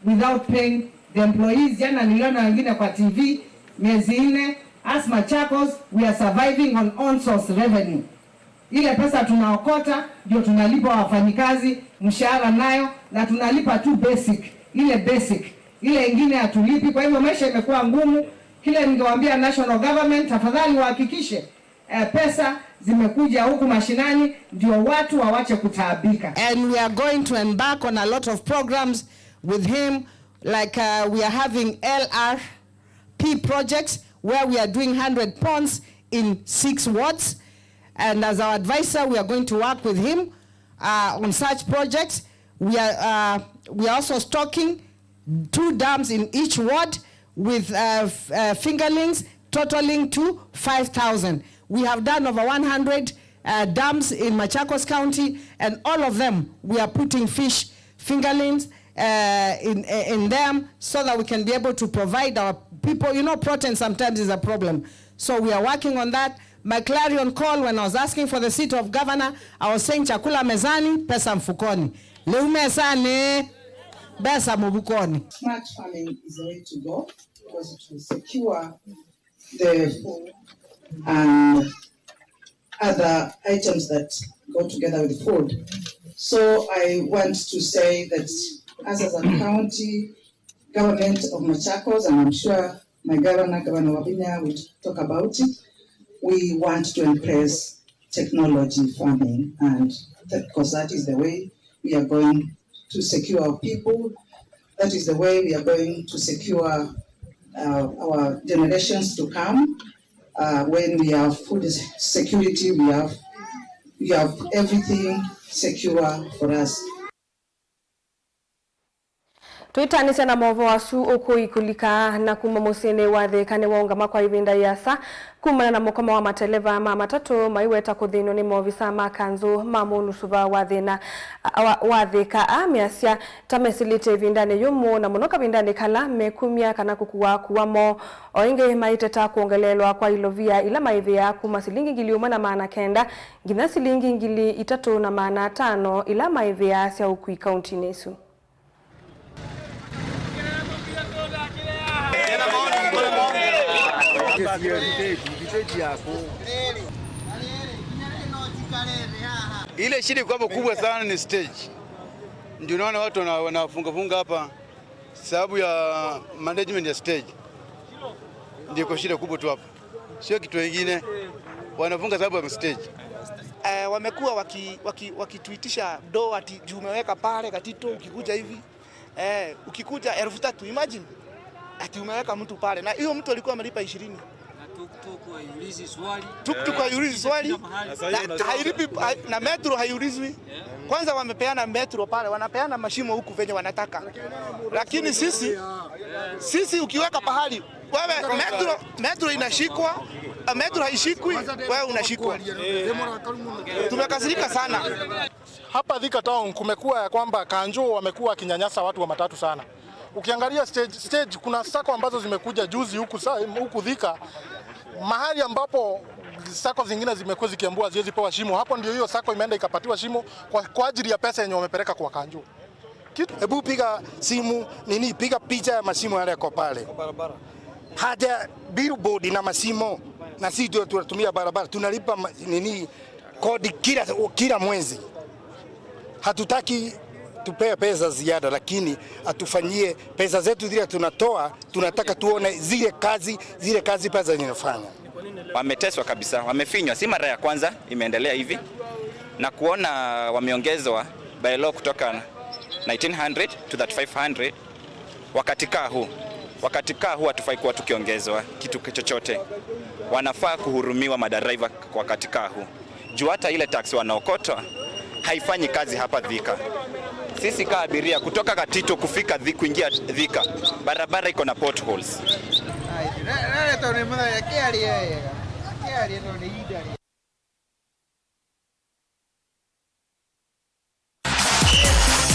without paying the employees. Jana niliona wengine kwa T V, miezi nne, as Machakos, we are surviving on own source revenue. Ile pesa tunaokota ndio tunalipa wafanyikazi mshahara nayo, na tunalipa tu basic, ile basic, ile ingine hatulipi. Kwa hivyo maisha imekuwa ngumu. Kile ningewaambia national government, tafadhali wahakikishe, eh, pesa zimekuja huku mashinani ndio watu wawache kutaabika. And we are going to embark on a lot of programs with him, like, uh, we are having L R P projects where we are doing hundred ponds in six wards. And as our advisor, we are going to work with him, uh, on such projects. We are, uh, we are also stocking two dams in each ward with, uh, f-, uh, fingerlings totaling to five thousand. We have done over one hundred, uh, dams in Machakos County, and all of them we are putting fish fingerlings, uh, in, in them so that we can be able to provide our people. You know, protein sometimes is a problem. So we are working on that. My clarion call, when I was asking for the seat of governor, I was saying, "Chakula mezani, pesa mfukoni." Lĩu mesanĩ, mbesa mũvukonĩ. Smart farming is the way to go because it will secure the food and other items that go together with food. So I want to say that us as a county, government of Machakos, and I'm sure my governor, Governor Wavinya, will talk about it, we want to embrace technology farming, and that, because that is the way we are going to secure our people. That is the way we are going to secure, uh, our generations to come. Uh, when we have food security, we have, we have everything secure for us. Twĩtanĩsya na movoo asu, ũkũi kũlika na kuma mũsyĩnĩ wa Thĩka nĩwaũngama kwa ĩvinda yĩasa kumana na mũkomo wa mateleva ma matatũ maiweta kũthĩnw'a nĩ maovisa ma kanzũ ma mũnusuva wa thĩna, a, wa, wa Thĩka, a measya ta mesĩlĩte ĩvindanĩ yũmũ, na mũno kavindanĩ kala mekumya kana kũkuwa kuwa moo. O ĩngĩ maiteta kwongeleelwa kwa ilovia ila maĩvĩaa kuma silingi ngili ũmwe na maana kenda nginya silingi ngili itatũ na maana atano ila maĩvĩaa sya ũkui kauntinĩ ĩsu. Ile shida iko hapo kubwa sana ni stage. Ndio unaona watu wana-, wanafunga funga hapa sababu ya management ya stage. Ndio iko shida kubwa tu hapa. Sio kitu kingine. Wanafunga sababu ya stage. Eh, wamekuwa waki-, waki-, wakituitisha do ati juu umeweka pale Katito, ukikuja hivi. Eh, ukikuja elfu tatu, imagine. Ati umeweka mtu pale. Na hiyo mtu alikuwa amelipa ishirini. Na tuktuk haiulizi swali. Tuktuk haiulizi swali. Kila mahali. Na hailipi, hai-, na metro haiulizwi. Kwanza wamepeana metro pale, wanapeana mashimo huku venye wanataka. Lakini sisi, sisi ukiweka pahali, wewe metro, metro inashikwa, metro haishikwi, wewe unashikwa. Tumekasirika sana. Hapa Thika Town kumekuwa ya kwamba kanjo wamekuwa wakinyanyasa watu wa matatu sana. Ukiangalia stage, stage, kuna sacco ambazo zimekuja juzi huku sa-, huku Thika, mahali ambapo sacco zingine zimekuwa zikiambiwa haziwezi pewa shimo, hapo ndio hiyo sacco imeenda ikapatiwa shimo kwa, kwa ajili ya pesa yenye wamepeleka kwa kanjo. Kitu, hebu piga simu, nini, piga picha ya mashimo yale yako pale. Kwa barabara. Haja billboard na mashimo, na sisi ndio tunatumia barabara, tunalipa ma-, nini, kodi kila, kila mwezi. Hatutaki tupewe pesa ziada, lakini atufanyie pesa zetu zile tunatoa, tunataka tuone zile kazi, zile kazi pesa zinafanya. Wameteswa kabisa, wamefinywa. Si mara ya kwanza imeendelea hivi, na kuona wameongezwa by law kutoka nineteen hundred to thirty-five hundred. Wakati kaa huu, wakati kaa huu hatufai kuwa tukiongezwa kitu chochote. Wanafaa kuhurumiwa madaraiva wakati kaa huu. Juu hata ile tax wanaokotwa haifanyi kazi hapa Thika. Sisi kaa abiria kutoka Katito kufika Thi-, kuingia Thika, barabara iko na potholes. Ai, re-, re-, tondũ nĩ mũthenya, kĩarie wega. Kĩarie tondũ nĩ ihinda rĩega.